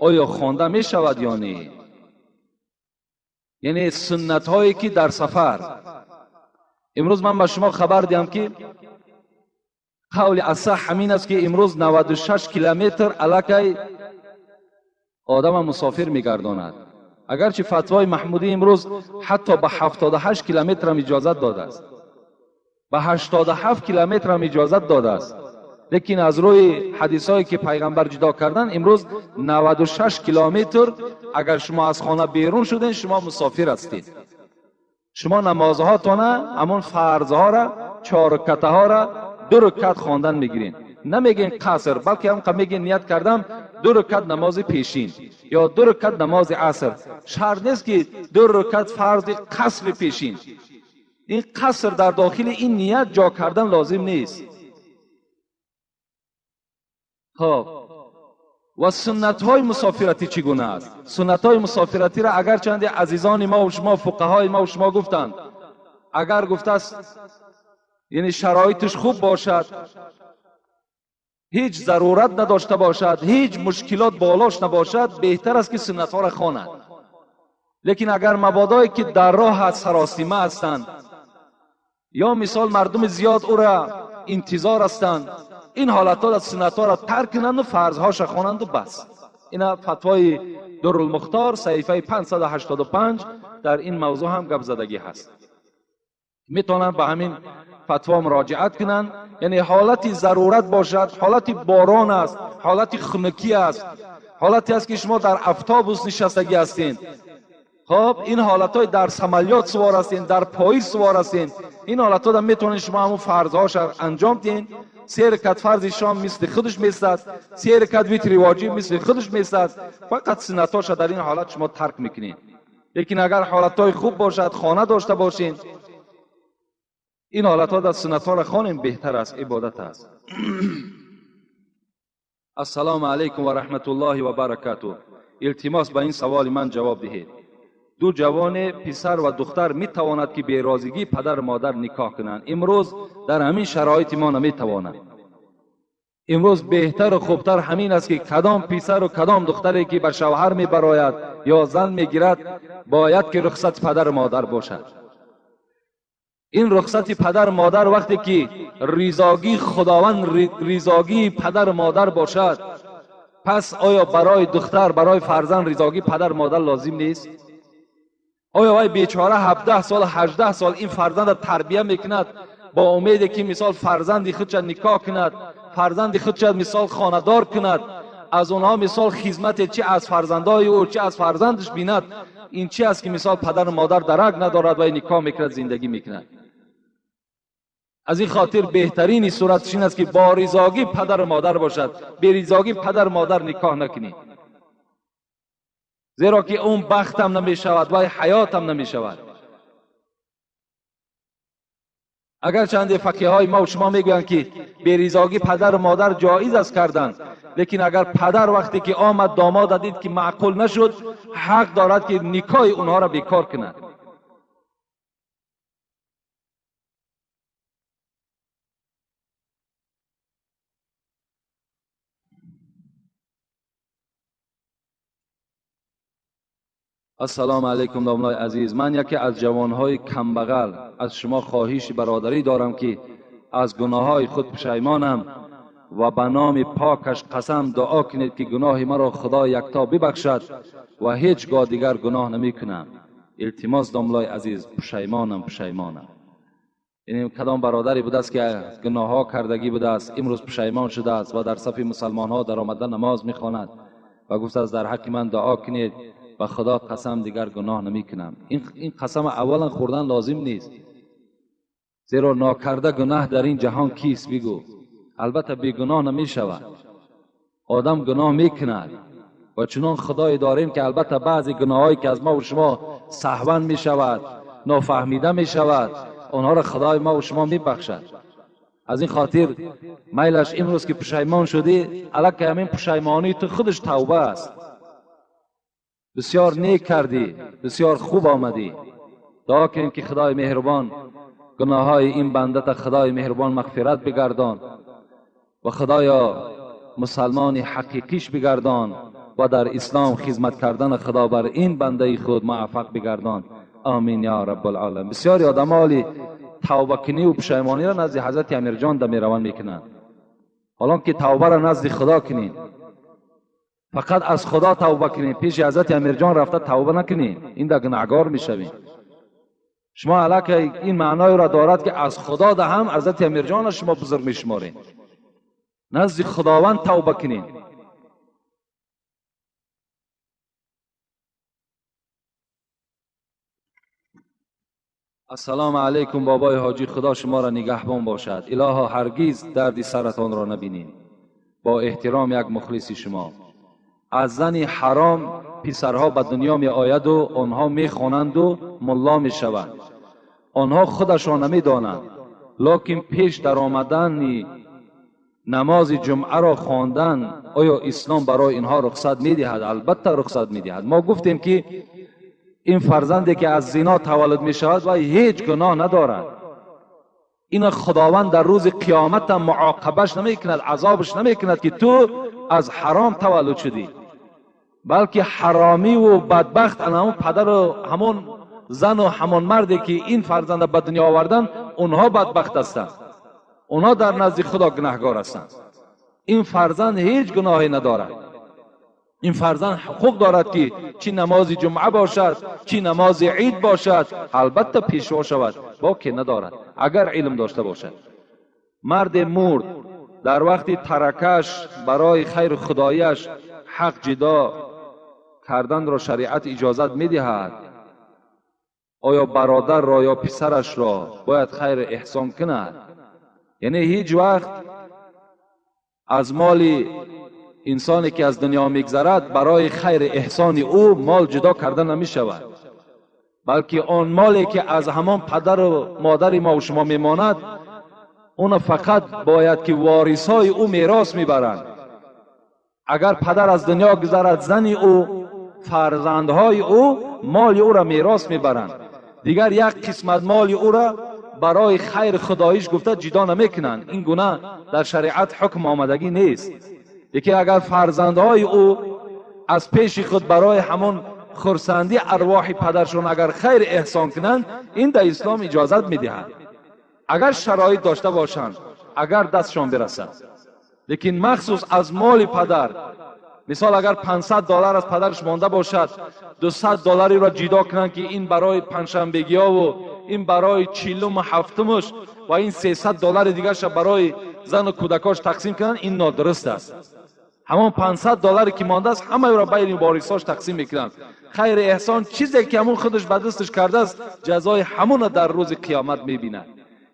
оё хонда мешавад ё не? Яъне суннатҳое ки дар сафар. Имрӯз ман ба шумо хабар диҳам ки қавли асаҳ ҳамин аст ки имрӯз 96 километр аллакай одама мусофир мегардонад. Агарчи фатвои Маҳмудӣ имрӯз ҳатто ба 78 километрам иҷозат додааст, ба 87 километрам иҷозат додааст, лекин аз рӯи ҳадисҳое ки пайғамбар ҷудо кардан, имрӯз 96 километр агар шумо аз хона берун шуден, шумо мусофир ҳастед. Шумо намозҳотона, ҳамон фарзҳоро, 4 рукатаҳоро 2 рукат хондан мегиред. Намегин қаср, балки ҳам мегин ният кардам 2 рукат намози пешин ё 2 рукат намози аср. Шарт нест ки 2 рукат фарзи қасри пешин. Ин қаср дар дохили ин ният ҷо кардан лозим нест. Хоб, ва суннатҳои мусофиратӣ чӣ гуна аст? Суннатҳои мусофиратиро агарчанде азизони мо ва шумо, фуқаҳои мо ва шумо гуфтанд, агар гуфтааст, яъне шароитиш хуб бошад, ҳеҷ зарурат надошта бошад, ҳеҷ мушкилот болош набошад, беҳтар аст ки суннатҳоро хонад. Лекин агар мабодое ки дар роҳ аст, саросима ҳастанд, ё мисол мардуми зиёд ӯра интизор ҳастанд, ин ҳолатҳо суннатҳоро тарк кунанду фарзҳоша хонанду бас. Ина фатвои Дурулмухтор саҳифаи 585 дар ин мавзӯъ ҳам гап задагӣ ҳаст. Метавонанд ба ҳамин фатво муроҷиат кунанд. Яъне ҳолати зарурат бошад, ҳолати борон аст, ҳолати хунукӣ аст, ҳолате аст ки шумо дар автобус нишастагӣ ҳастед. Хоб, ин ҳолатҳои дар самолёт сувор ҳастед, дар поезд сувор ҳастед, ин ҳолатҳода метавонед шумо ҳамон фарзҳоша анҷом диҳед. 3 ракат фарзи шом мисли худаш местад, 3 ракат витри воҷиб мисли худаш местад, фақат суннатҳоша дар ин ҳолат шумо тарк мекунед. Лекин агар ҳолатҳои хуб бошад, хона дошта бошед, ин ҳолатҳо дар суннатҳоро хонем беҳтар аст, ибодат аст. Ассалому алайкум ва раҳматуллоҳи ва баракатуҳ. Илтимос ба ин саволи ман ҷавоб диҳед. Ду ҷавоне, писар ва духтар, метавонад ки берозигии падар модар никоҳ кунанд. Имрӯз дар ҳамин шароити мо наметавонанд. Имрӯз беҳтару хубтар ҳамин аст ки кадом писару кадом духтаре ки ба шавҳар мебарояд ё зан мегирад, бояд ки рухсати падару модар бошад. Ин рухсати падару модар вақте ки ризогии Худованд, ризогии падару модар бошад, пас оё барои духтар, барои фарзанд ризогии падару модар лозим нест? Оё вай бечора 17 сол, 18 сол ин фарзандро тарбия мекунад бо умеде ки мисол фарзанди худша никоҳ кунад, фарзанди худша мисол хонадор кунад, аз онҳо мисол хизмате чи аз фарзандои ӯ, чи аз фарзандаш бинад, ин чи аст ки мисол падару модар дарак надорад ва никоҳ мекунад, зиндагӣ мекунад? Аз ин хотир беҳтарини суратш ин аст ки бо ризогӣ падару модар бошад, беризогӣ падару модар никоҳ накунед, зеро ки он бахтам намешавад ва ҳаётам намешавад. اگر چند فقیه های ما و شما میگویند که بی‌رضاگی پدر و مادر جایز است کردن، لیکن اگر پدر وقتی که آمد داماد دید که معقول نشد، حق دارد که نکاح اونها را بیکار کند. السلام علیکم داملای عزیز، من یکی از جوانهای کمبغل از شما خواهش برادری دارم که از گناههای خود پشیمانم و به نام پاکش قسم دعا کنید که گناه مرا خدا یکتا ببخشد و هیچگاه دیگر گناه نمی کنم. التماس داملای عزیز، پشیمانم پشیمانم. یعنی کدام برادری بوده است که گناه ها کردگی بوده است، امروز پشیمان شده است و در صف مسلمان ها در آمده نماز میخواند و گفت است در حق من دعا کنید و خدا قسم دیگر گناه نمی کنم. این قسم اولا خوردن لازم نیست، زیرا ناکرده گناه در این جهان کیست بگو؟ البته بی گناه نمی شود، آدم گناه می کند و چنان خدای داریم که البته بعضی گناهایی که از ما و شما سهوا می شود، نافهمیده می شود، آنها را خدای ما و شما می بخشد. از این خاطر میلش امروز که پشیمان شدی، الکه همین پشیمانی تو خودش توبه است. بسیار نیک کردی، بسیار خوب آمدی. دعا کنیم که خدای مهربان گناههای این بنده تا خدای مهربان مغفرت بگردان و خدایا مسلمان حقیقیش بگردان و در اسلام خدمت کردن خدا بر این بنده خود موفق بگردان. آمین یا رب العالمین. بسیاری آدم حالی توبه کنی و پشیمانی را نزد حضرت امیرجان در میروان میکنند، حالا که توبه را نزد خدا کنین، فقط از خدا توبه کنین، پیش حضرت امیرجان رفته توبه نکنین، این در گناهگار میشوین. شما علاکه این معنای را دارد که از خدا ده هم حضرت امیرجان را شما بزرگ میشمارین. نزد خداوند توبه کنین. السلام علیکم بابای حاجی، خدا شما را نگهبان باشد. الها هرگز دردی سرتان را نبینیم. با احترام یک مخلص شما. از زن حرام پسرها به دنیا می آید و آنها می خوانند و ملا می شوند. آنها خودشان نمی دانند، لکن پیش در آمدن نماز جمعه را خواندن آیا اسلام برای اینها رخصت می دهد؟ البته رخصت می دهد. ما گفتیم که این فرزندی که از زنا تولد می شود و هیچ گناه ندارد، این خداوند در روز قیامت هم معاقبش نمی کند، عذابش نمی کند که تو از حرام تولد شدی، بلکه حرامی و بدبخت همون پدر و همون زن و همون مردی که این فرزند به دنیا آوردن، اونها بدبخت هستند، اونها در نزد خدا گناهگار هستند. این فرزند هیچ گناهی ندارد. این فرزند حقوق دارد که چی نماز جمعه باشد، چی نماز عید باشد، البته پیشوا شود، باکی ندارد اگر علم داشته باشد. مرد مرد در وقت ترکش برای خیر خدایش حق جدا کردن را شریعت اجازت میدهد. آیا برادر را یا پسرش را باید خیر احسان کند؟ یعنی هیچ وقت از مال انسانی که از دنیا میگذرد برای خیر احسان او مال جدا کرده نمی شود، بلکه آن مالی که از همان پدر و مادر ما و شما میماند، اون فقط باید که وارثای او میراث میبرند. اگر پدر از دنیا گذرد، زن او، فرزندهای او مال او را میراث میبرند. دیگر یک قسمت مال او را برای خیر خداییش گفته جدا نمیکنند. این گونه در شریعت حکم آمدگی نیست. یکی اگر فرزندهای او از پیش خود برای همون خرسندی ارواح پدرشون اگر خیر احسان کنند، این در اسلام اجازت میدهند، اگر شرایط داشته باشند، اگر دستشان برسد. لیکن مخصوص از مال پدر، مثال اگر 500 دلار از پدرش مانده باشد، 200 دلاری را جدا کنند که این برای پنجشنبگی ها و این برای چهلم و هفتمش و این 300 دلار دیگرش برای زن و کودکاش تقسیم کنند، این نادرست است. همان 500 دلاری که مانده است همه را بین وارثاش تقسیم میکنند. خیر احسان چیزی که همون خودش به دستش کرده است، جزای همون را در روز قیامت میبیند.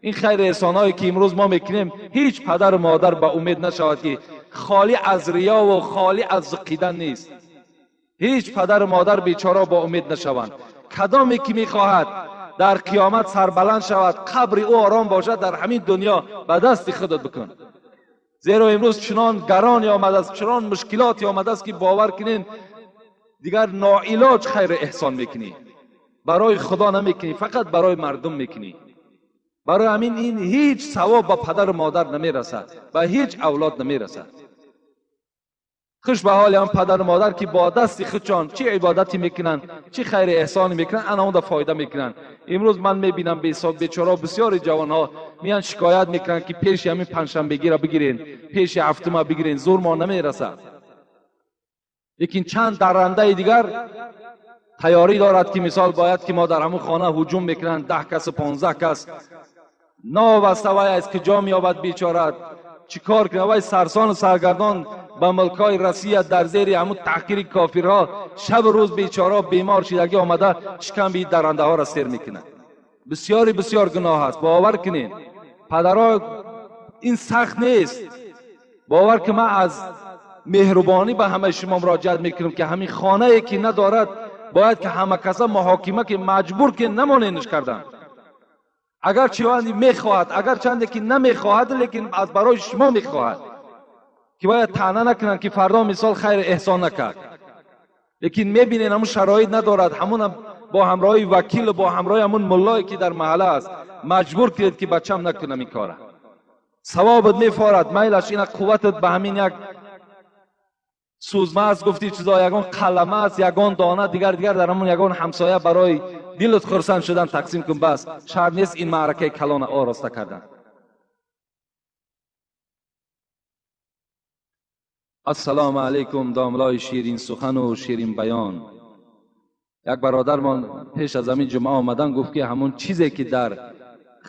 این خیر احسانایی که امروز ما میکنیم، هیچ پدر و مادر به امید نشود که خالی از ریا و خالی از زقیدن نیست. هیچ پدر و مادر بیچاره با امید نشوند. کدامی که میخواهد дар қиёмат сарбаланд шавад, қабри ӯ ором бошад, дар ҳамин дунё ба дасти худат бикун. Зеро имрӯз чунон гароне омадааст, чунон мушкилоте омадааст, ки бовар кунед, дигар ноилоҷ хайр эҳсон мекунӣ, барои Худо намекунӣ, фақат барои мардум мекунӣ. Барои ҳамин ин ҳеҷ савоб ба падару модар намерасад, ба ҳеҷ авлод намерасад. Хуш ба ҳоли ҳам падару модар, ки бо дасти худшон чӣ ибодате мекунанд, чӣ хайри эҳсоне мекунанд, ана онда фоида мекунанд. Имрӯз ман мебинам беҳисоб бечораҳо, бисёри ҷавонҳо меянд шикоят мекунанд, ки пеши ҳамин панҷшанбегиро бигирен, пеши ҳафтума бигирен, зур мо намерасад. Лекин чанд даррандаи дигар тайёрӣ дорад, ки мисол бояд ки мо дар ҳамон хона ҳуҷум мекунанд, 10 касу 15 кас, новаста вай аз куҷо меёбад бечора, чӣ кор кунад? Вай сарсону саргардон ба мулкҳои Россия дар зери ҳамун таҳқири кофирҳо шабу рӯз бечораҳо бемор шидагӣ омада шикамби даррандаҳоро сер мекунад. Бисёри бисёр гуноҳ аст, бовар кунед. Падарҳо, ин сахт нест. Бовар ки ман аз меҳрубонӣ ба ҳамаи шумо муроҷиат мекунам, ки ҳамин хонае ки надорад бояд ки ҳама каса муҳокима ки маҷбур ки намоненш кардан. Агар чиванди мехоҳад, агар чанде ки намехоҳад, лекин аз барои шумо мехоҳад, ки бояд таъна накунанд, ки фардо мисол хайр эҳсон накард. Лекин мебинед ҳамун шароит надорад, ҳамун бо ҳамроҳи вакил, бо ҳамроҳи ҳамун муллое ки дар маҳалла аст, маҷбур кунед ки бачам накунам ин кора. Савобат мефорад, майлаш ина қувватат ба ҳамин як сӯзма аст, гуфти чизо, ягон қалама аст, ягон дона, дигар дигар дар ҳамун ягон ҳамсоя барои дилат хурсанд шудан тақсим кун, бас. Шарт нест ин маъракаи калона ороста кардан. Ассалому алайкум, домлои ширин сухану ширин баён. Як бародармон пеш аз ҳамин ҷумъа омадан гуфт, ки ҳамон чизе ки дар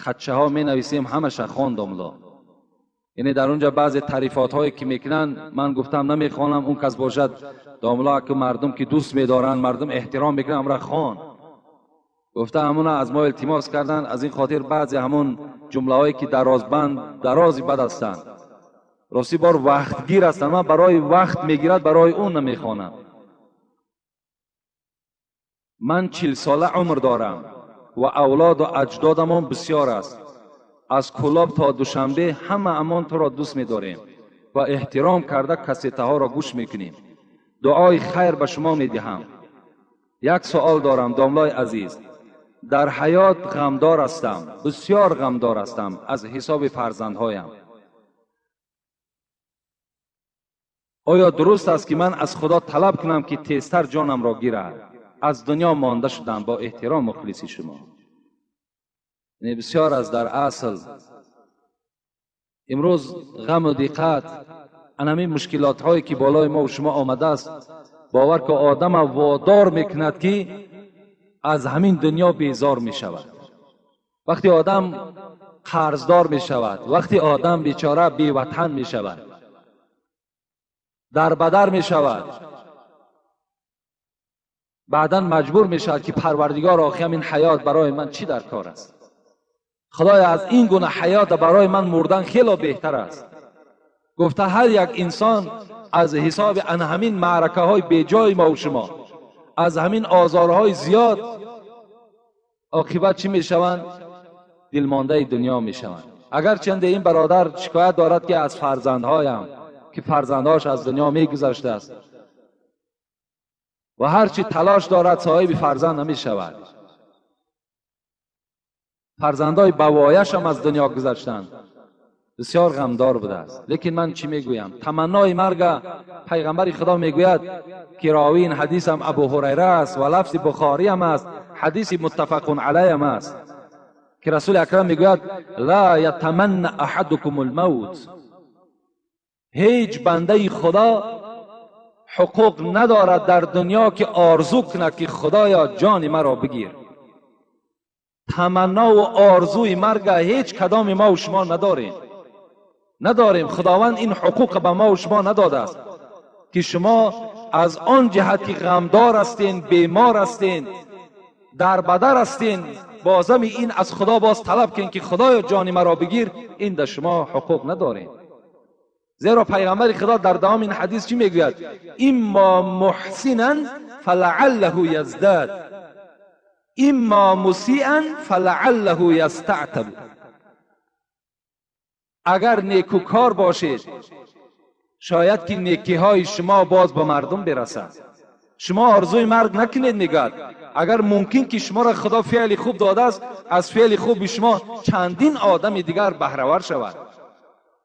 хатчаҳо менависем ҳамаша хон, домло. Яъне дар онҷа баъзе таърифотҳое ки мекунанд, ман гуфтам намехонам, он кас бошад домло, ки мардум ки дӯст медоранд, мардум эҳтиром мекунанд, амра хон. Гуфта ҳамона аз мо илтимос карданд, аз ин хотир баъзе ҳамон ҷумлаҳое ки дарозбанд, дарози бад ҳастанд, рости бор вақтгир ҳастанд, ман барои вақт мегирад, барои он намехонам. Ман 40 сола умр дорам ва авлоду аҷдодамон бисёр аст. Аз Кӯлоб то Душанбе ҳама амон туро дӯст медорем ва эҳтиром карда кассетаҳоро гӯш мекунем. Дуои хайр ба шумо медиҳам. Як суол дорам, домлои азиз. Дар ҳаёт ғамдор ҳастам, бисёр ғамдор ҳастам аз ҳисоби фарзандҳоям. Оё дуруст аст, ки ман аз Худо талаб кунам, ки тезтар ҷонамро гирад? Аз дунё монда шудам, бо эҳтиром мухлиси шумо. Яъне бисёр аз дар асл имрӯз ғаму диққат, ан ҳамин мушкилотҳое ки болои мо шумо омадааст, бовар ки одама водор мекунад, ки аз ҳамин дунё безор мешавад. Вақте одам қарздор мешавад, вақте одам бечора беватан мешавад, дарбадар мешавад, баъдан маҷбур мешавад, ки Парвардигор, охи ҳамин ҳаёт барои ман чӣ дар кор аст? Худоя, аз ин гуна ҳаёт барои ман мурдан хело беҳтар аст. Гуфта ҳар як инсон аз ҳисоби ан ҳамин маъракаҳои беҷои мо шумо, аз ҳамин озорҳои зиёд оқибат чӣ мешаванд? Дилмондаи дунё мешаванд. Агарчанде ин бародар шикоят дорад, ки аз фарзандҳоям, ки фарзандҳош аз дунё мегузаштааст ва ҳарчи талош дорад соҳиби фарзанд намешавад. Фарзандҳои бавояшам аз дунё гузаштанд, бисёр ғамдор будааст. Лекин ман чӣ мегӯям? Таманнои марга пайғамбари Худо мегӯяд, ки ровии ин ҳадисам Абу Ҳурайра аст ва лафзи Бухориам аст, ҳадиси муттафақун алайҳам аст, ки Расули Акрам мегӯяд: ла ятаманна аҳадукум алмавт. Ҳеҷ бандаи Худо ҳуқуқ надорад дар дунё ки орзу кунад, ки Худоё ҷони маро бигир. Таманнову орзуи марга ҳеҷ кадоми мо шумо надорем, надорем. Худованд ин ҳуқуқ ба мо шумо надодааст, ки шумо аз он ҷиҳат ки ғамдор ҳастен, бемор ҳастен, дарбадар ҳастен, бозами ин аз Худо боз талаб кунед, ки Худоё ҷони маро бигир, ин дар шумо ҳуқуқ надорем. Зеро пайғамбари Худо дар давоми ин ҳадис чӣ мегӯяд? Иммо муҳсинан фалааллаҳу яздад. اما مسیئا فلعله یستعتب. اگر نیکوکار باشید شاید که نیکی های شما باز به مردم برسد. شما آرزوی مرگ نکنید. میگد اگر ممکن که شما را خدا فعل خوب داده است، از فعل خوب شما چندین آدم دیگر بهره ور شود.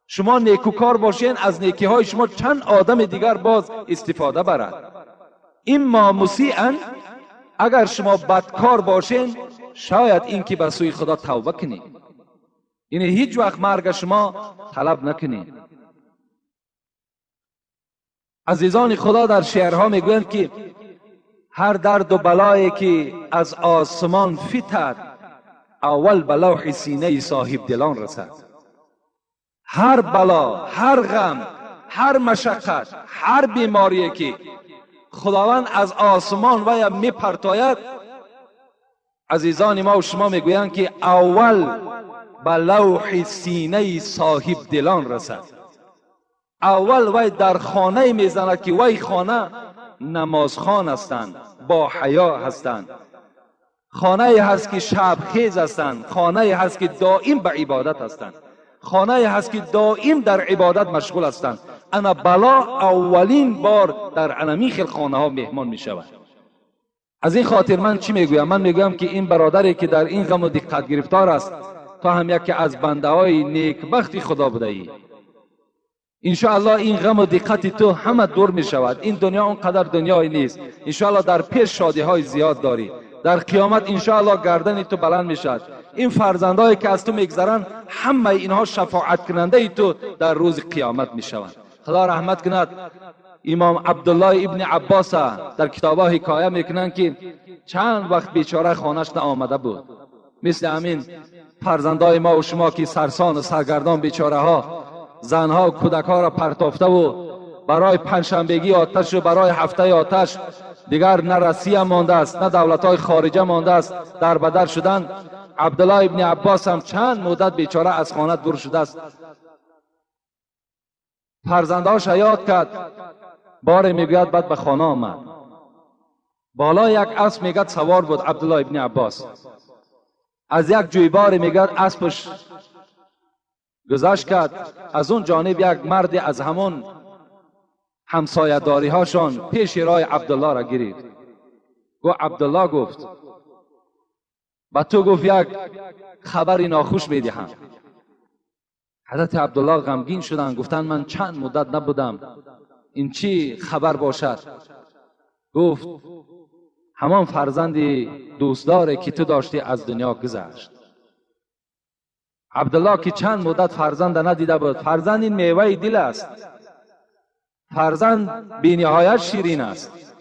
شما نیکوکار باشین، از نیکی های شما چند آدم دیگر باز استفاده برد. اما مسیئا، اگر شما بدکار باشین شاید اینکه به سوی خدا توبه کنید. یعنی هیچ وقت مرگ شما طلب نکنید. عزیزان خدا در شعرها میگویند که هر درد و بلایی که از آسمان فتد، اول به لوح سینه صاحب دلان رسد. هر بلا، هر غم، هر مشقت، هر بیماری که خداوند از آسمان و میپرتاید، عزیزان ما و شما میگویند که اول به لوح سینه صاحب دلان رسد. اول وی در خانه میزند که وی خانه نمازخوان هستند، با حیا هستند، خانه هست که شب خیز هستند، خانه هست که دائم به عبادت هستند، خانه هست که دائم در عبادت مشغول هستند. انا بلا اولین بار در انمی خیل خانه ها مهمان می شود. از این خاطر من چی میگویم؟ من میگویم که این برادری که در این غم و دقت گرفتار است، تا هم یکی از بنده های نیکبخت خدا بوده ای. انشاءالله این غم و دقت تو همه دور می شود. این دنیا اونقدر دنیای نیست. انشاءالله در پیش شادی های زیاد داری. در قیامت انشاءالله گردن تو بلند می شود. این فرزندهایی که از تو میگذرند همه اینها شفاعت کننده تو در روز قیامت می شوند. خدا رحمت کند امام عبدالله ابن عباس در کتاب‌ها حکایه میکنند که چند وقت بیچاره خانه‌اش نآمده بود. مثل همین فرزندای ما و شما که سرسان و سرگردان بیچاره ها، زنها و کودکها را پرتافته و برای پنجشنبگی آتش و برای هفته آتش دیگر نه رسیه مانده است نه دولت‌های خارجه مانده است، در بدر شدن. عبدالله ابن عباس هم چند مدت بیچاره از خانه دور شده است. فرزندهاش یاد کرد، باره میگوید بعد به خانه آمد. بالا یک اسب میگد سوار بود عبدالله ابن عباس. از یک جویبار میگد اسبش گذشت کرد. از اون جانب یک مرد از همون همسایه داری هاشان پیش راه عبدالله را گرفت. گفت عبدالله، گفت با تو گفت یک خبری ناخوش میدهم. حضرت عبدالله غمگین شدند، گفتند من چند مدت نبودم، این چی خبر باشد؟ گفت همان فرزند دوستداره که تو داشتی از دنیا گذشت. عبدالله که چند مدت فرزند ندیده بود، فرزند این میوه دل است، فرزند بی نهایت شیرین است.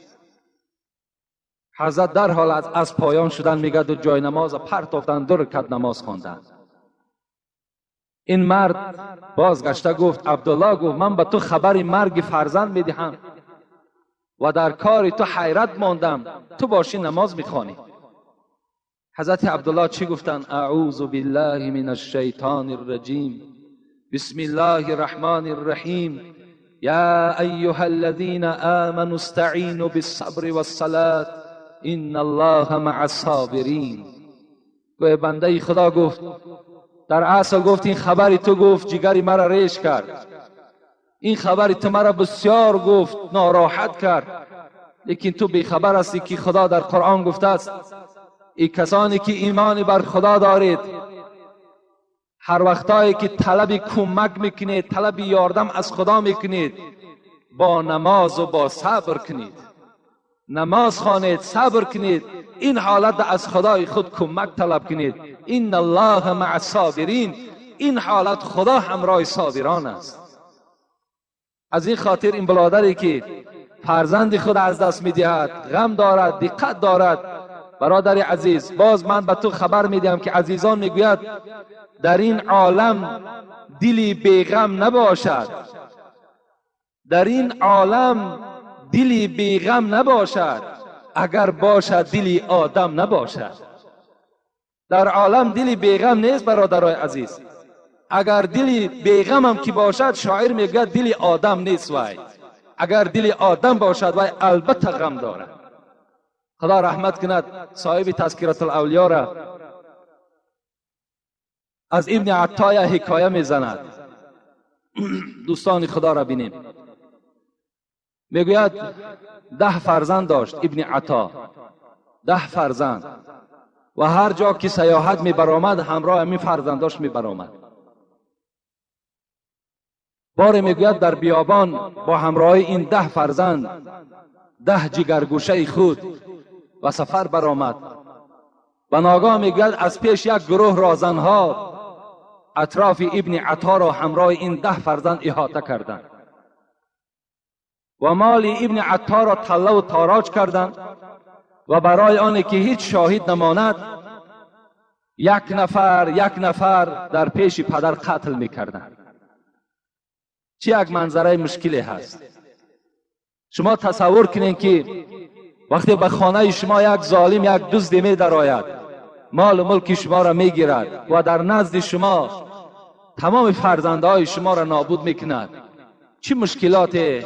حضرت در حال از پایان شدن میگد و جای نماز پرتافتن، 2 رکعت نماز خواندند. این مرد بازگشته گفت عبدالله، گفت من به تو خبر مرگ فرزند میدهم و در کار تو حیرت ماندم، تو باشی نماز میخوانی. حضرت عبدالله چی گفتند؟ اعوذ بالله من الشیطان الرجیم، بسم الله الرحمن الرحیم، یا ایها الذین آمنوا استعینوا بالصبر والصلاة ان الله مع الصابرین. گوه بنده خدا گفت در اصل گفت این خبری تو گفت جگری مرا ریش کرد، این خبری تو مرا بسیار گفت ناراحت کرد، لیکن تو بیخبر هستی که خدا در قرآن گفته است ای کسانی که ایمان بر خدا دارید، هر وقتایی که طلب کمک میکنید، طلب یاردم از خدا میکنید، با نماز و با صبر کنید، نماز خوانید، صبر کنید، این حالت از خدای خود کمک طلب کنید. ان الله مع الصابرین، این حالت خدا همراه صابران است. از این خاطر این برادری که فرزند خود از دست میدهد، غم دارد، دقت دارد، برادر عزیز باز من به تو خبر میدهم که عزیزان میگوید در این عالم دلی بیغم نباشد، در این عالم دلی بیغم نباشد، اگر باشد دلی آدم نباشد. در عالم دلی بیغم نیست برادرای عزیز، اگر دلی بیغم هم که باشد، شاعر میگوید دلی آدم نیست وای، اگر دلی آدم باشد وای البته غم دارد. خدا رحمت کند صاحب تذکرة الاولیا را از ابن عطا حکایه میزند. دوستان خدا را بینیم. میگوید 10 فرزند داشت ابن عطا، 10 فرزند، و هر جا که سیاحت میبرآمد همراه همین فرزنداش میبرآمد. بار میگوید در بیابان با همراه این 10 فرزند، 10 جگرگوشه خود و سفر برآمد و ناگاه میگوید از پیش یک گروه رازنها اطراف ابن عطا را همراه این 10 فرزند احاطه کردند و مال ابن عطا را طله و تاراج کردند و برای آن که هیچ شاهد نماند یک نفر یک نفر در پیش پدر قتل میکردند. چه یک منظره مشکلی هست. شما تصور کنین که وقتی به خانه شما یک ظالم، یک دزد می درآید، مال و ملک شما را میگیرد و در نزد شما تمام فرزندهای شما را نابود میکند، چه مشکلات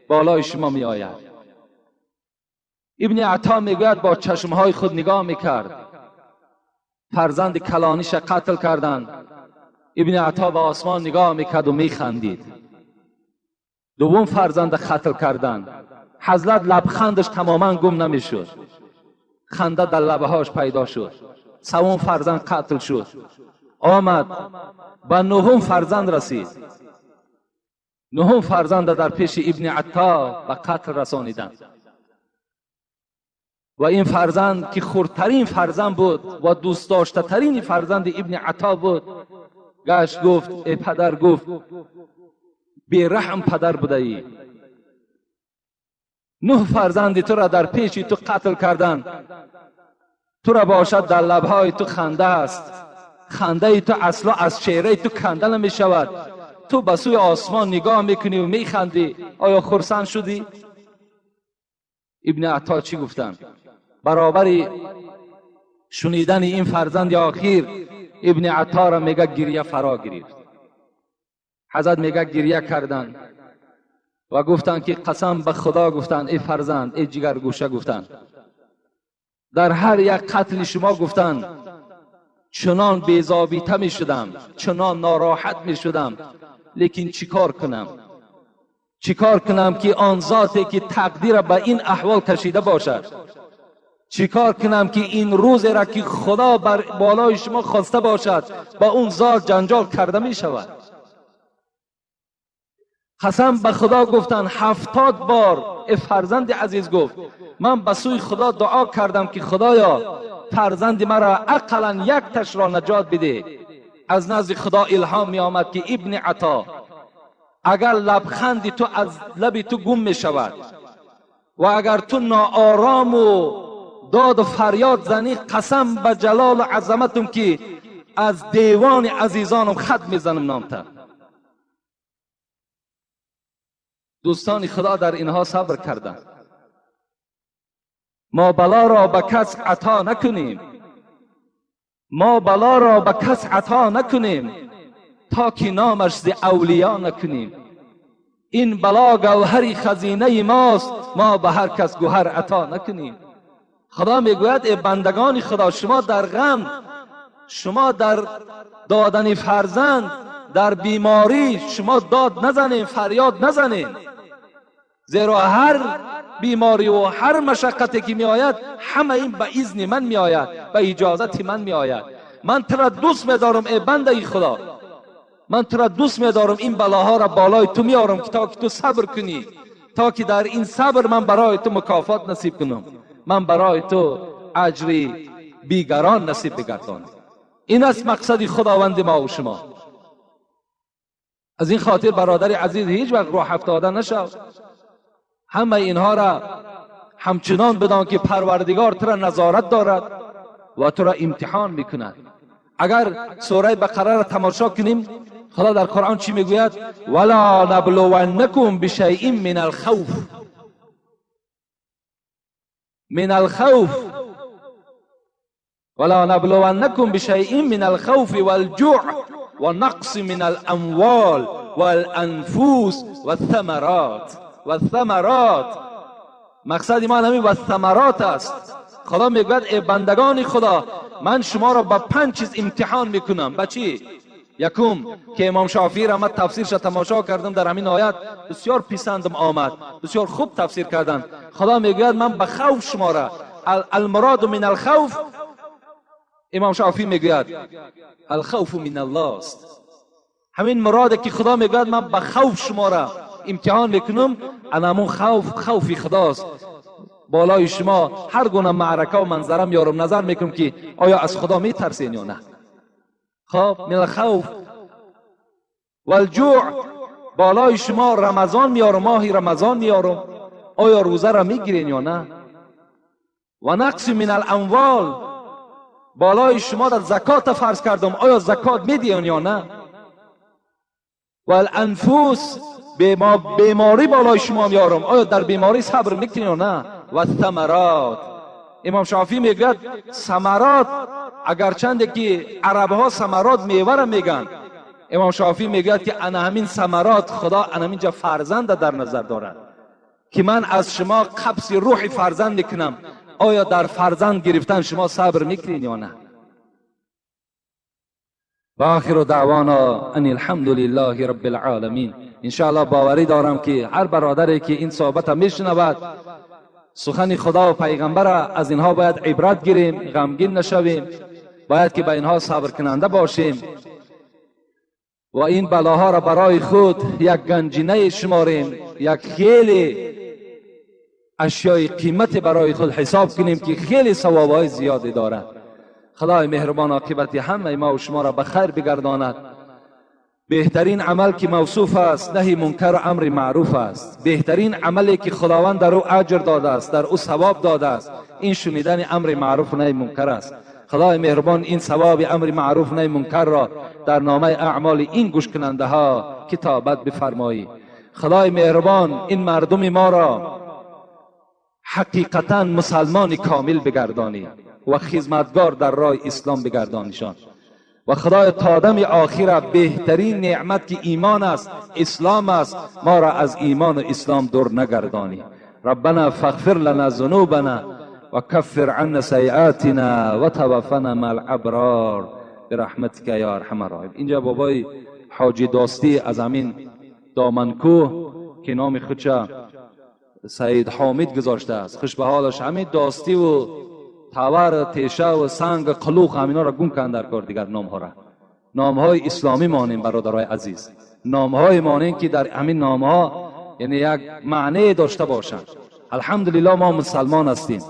بالای شما می آید. ابن عطا میگوید با چشمهای خود نگاه میکرد، فرزند کلانیش قتل کردند. ابن عطا به آسمان نگاه میکرد و میخندید. دوم فرزند قتل کردند، حضرت لبخندش تماما گم نمیشد، خنده در لبهاش پیدا شد. سوم فرزند قتل شد، آمد به نهم فرزند رسید. نهم فرزند در پیش ابن عطا به قتل رسانیدند و این فرزند که خردترین فرزند بود و دوست داشته ترین فرزند ابن عطا بود، گشت گفت ای پدر، گفت بی رحم پدر بوده ای، 9 فرزند تو را در پیش تو قتل کردند، تو را باشد در لبهای تو خنده است، خنده تو اصلا از چهره تو کنده نمی شود، تو به سوی آسمان نگاه میکنی و میخندی، آیا خرسند شدی؟ ابن عطا چی گفتن؟ برابر شنیدن این فرزند آخیر ابن عطا را میگه گریه فرا گرفت. حضرت میگه گریه کردن و گفتن که قسم به خدا، گفتن ای فرزند، ای جگرگوشه، گفتن در هر یک قتل شما گفتن چنان بی‌ضابطه می شدم، چنان ناراحت می شدم، لیکن چیکار کنم؟ چیکار کنم که آن ذاتی که تقدیر به این احوال کشیده باشد، چیکار کنم که این روز را که خدا بر بالای شما خواسته باشد با اون ذات جنجال کرده می شود. قسم به خدا گفتن 70 بار ای فرزند عزیز، گفت من به سوی خدا دعا کردم که خدایا فرزند مرا اقلا یک تش را نجات بده. از نزد خدا الهام می آمد که ابن عطا، اگر لبخند تو از لب تو گم می شود و اگر تو ناآرام و داد و فریاد زنی، قسم به جلال و عظمتم که از دیوان عزیزانم خط میزنم نامتا. دوستان خدا در اینها صبر کردند. ما بلا را به کس عطا نکنیم، ما بلا را به کس عطا نکنیم تا که نامش ز اولیا نکنیم. این بلا گوهر خزینه ماست، ما به هر کس گوهر عطا نکنیم. خدا میگوید ای بندگان خدا، شما در غم، شما در دادن فرزند، در بیماری، شما داد نزنین، فریاد نزنین، زیرا هر بیماری و هر مشقتی که می آید همه این به اذن من می آید، به اجازت من می آید. من تو را دوست می دارم ای بنده خدا، من تو را دوست می دارم، این بلاها را بالای تو می آرم که تا که تو صبر کنی، تا که در این صبر من برای تو مکافات نصیب کنم، من برای تو اجری بیگران نصیب بگردانم. این است مقصد خداوند ما و شما. از این خاطر برادر عزیز هیچ وقت روح افتاده نشو. همه اینها را همچنان بدان که پروردگار تو را نظارت دارد و تو را امتحان میکند. اگر سوره بقره را تماشا کنیم، خدا در قرآن چی میگوید؟ ولا نبلونکم بشیء من الخوف، من الخوف، ولا نبلونکم بشیء من الخوف والجوع ونقص من الاموال والانفس والثمرات والثمرات مقصد ما همین و ثمرات است. خدا میگوید ای بندگان خدا، من شما را با 5 چیز امتحان میکنم. با چی؟ یکم که امام شافعی را من تفسیرش تماشا کردم در همین آیت، بسیار پسندم آمد، بسیار خوب تفسیر کردن. خدا میگوید من به خوف شما را، المراد من الخوف، امام شافعی میگوید الخوف من الله است. همین مراد که خدا میگوید من به خوف شما را امتحان میکنم، همون خوف خوف خداست. بالای شما هر گونه معرکه و منظره میارم، نظر میکنم که آیا از خدا میترسین یا نه. خب من الخوف والجوع، بالای شما رمضان میارم، ماه رمضان میارم، آیا روزه را میگیرین یا نه. و نقص من الاموال، بالای شما در زکات فرض کردم، آیا زکات میدین یا نه. و الانفس، بیماری بالای شما میارم، آیا در بیماری صبر میکنین یا نه. و ثمرات، امام شافعی میگوید ثمرات، اگرچند که عرب ها ثمرات میوه را میگن، امام شافعی میگوید که انا همین ثمرات خدا انا همینجا فرزند در نظر دارد که من از شما قبض روح فرزند میکنم، آیا در فرزند گرفتن شما صبر میکنین یا نه. و آخر دعوانا ان الحمد لله رب العالمین. انشاءالله باوری دارم که هر برادری که این صحبت میشنود، سخن خدا و پیغمبر، از اینها باید عبرت گیریم، غمگین نشویم، باید که به اینها صبر کننده باشیم و این بلاها را برای خود یک گنجینه شماریم، یک خیلی اشیای قیمت برای خود حساب کنیم که خیلی ثوابهای زیادی دارد. خدای مهربان عاقبت همه ما و شما را به خیر بگرداند. بهترین عمل که موصوف است نهی منکر و امر معروف است. بهترین عملی که خداوند در او اجر داده است، در او ثواب داده است، این شنیدن امر معروف و نهی منکر است. خدای مهربان این ثواب امر معروف و نهی منکر را در نامه اعمال این گوش کننده ها کتابت بفرمایی. خدای مهربان این مردم ما را حقیقتا مسلمان کامل بگردانی و خدمتگار در راه اسلام بگردانیشان. و خدای تا دم آخر بهترین نعمت که ایمان است، اسلام است، ما را از ایمان و اسلام دور نگردانی. ربنا فاغفر لنا ذنوبنا و کفر عنا سیئاتنا و توفنا مع الابرار برحمتک یا ارحم الراحمین. اینجا بابای حاجی داستی از همین دامنکوه که نام خودش سید حامد گذاشته است، خوش به حالش، همین داستی و تاور، تیشه و سنگ، قلوق، همینا را گم کن در کار دیگر نام ها را. نام های اسلامی مانیم برادرای عزیز، نام های مانیم که در همین نام ها یعنی یک معنی داشته باشند. الحمدلله ما مسلمان هستیم.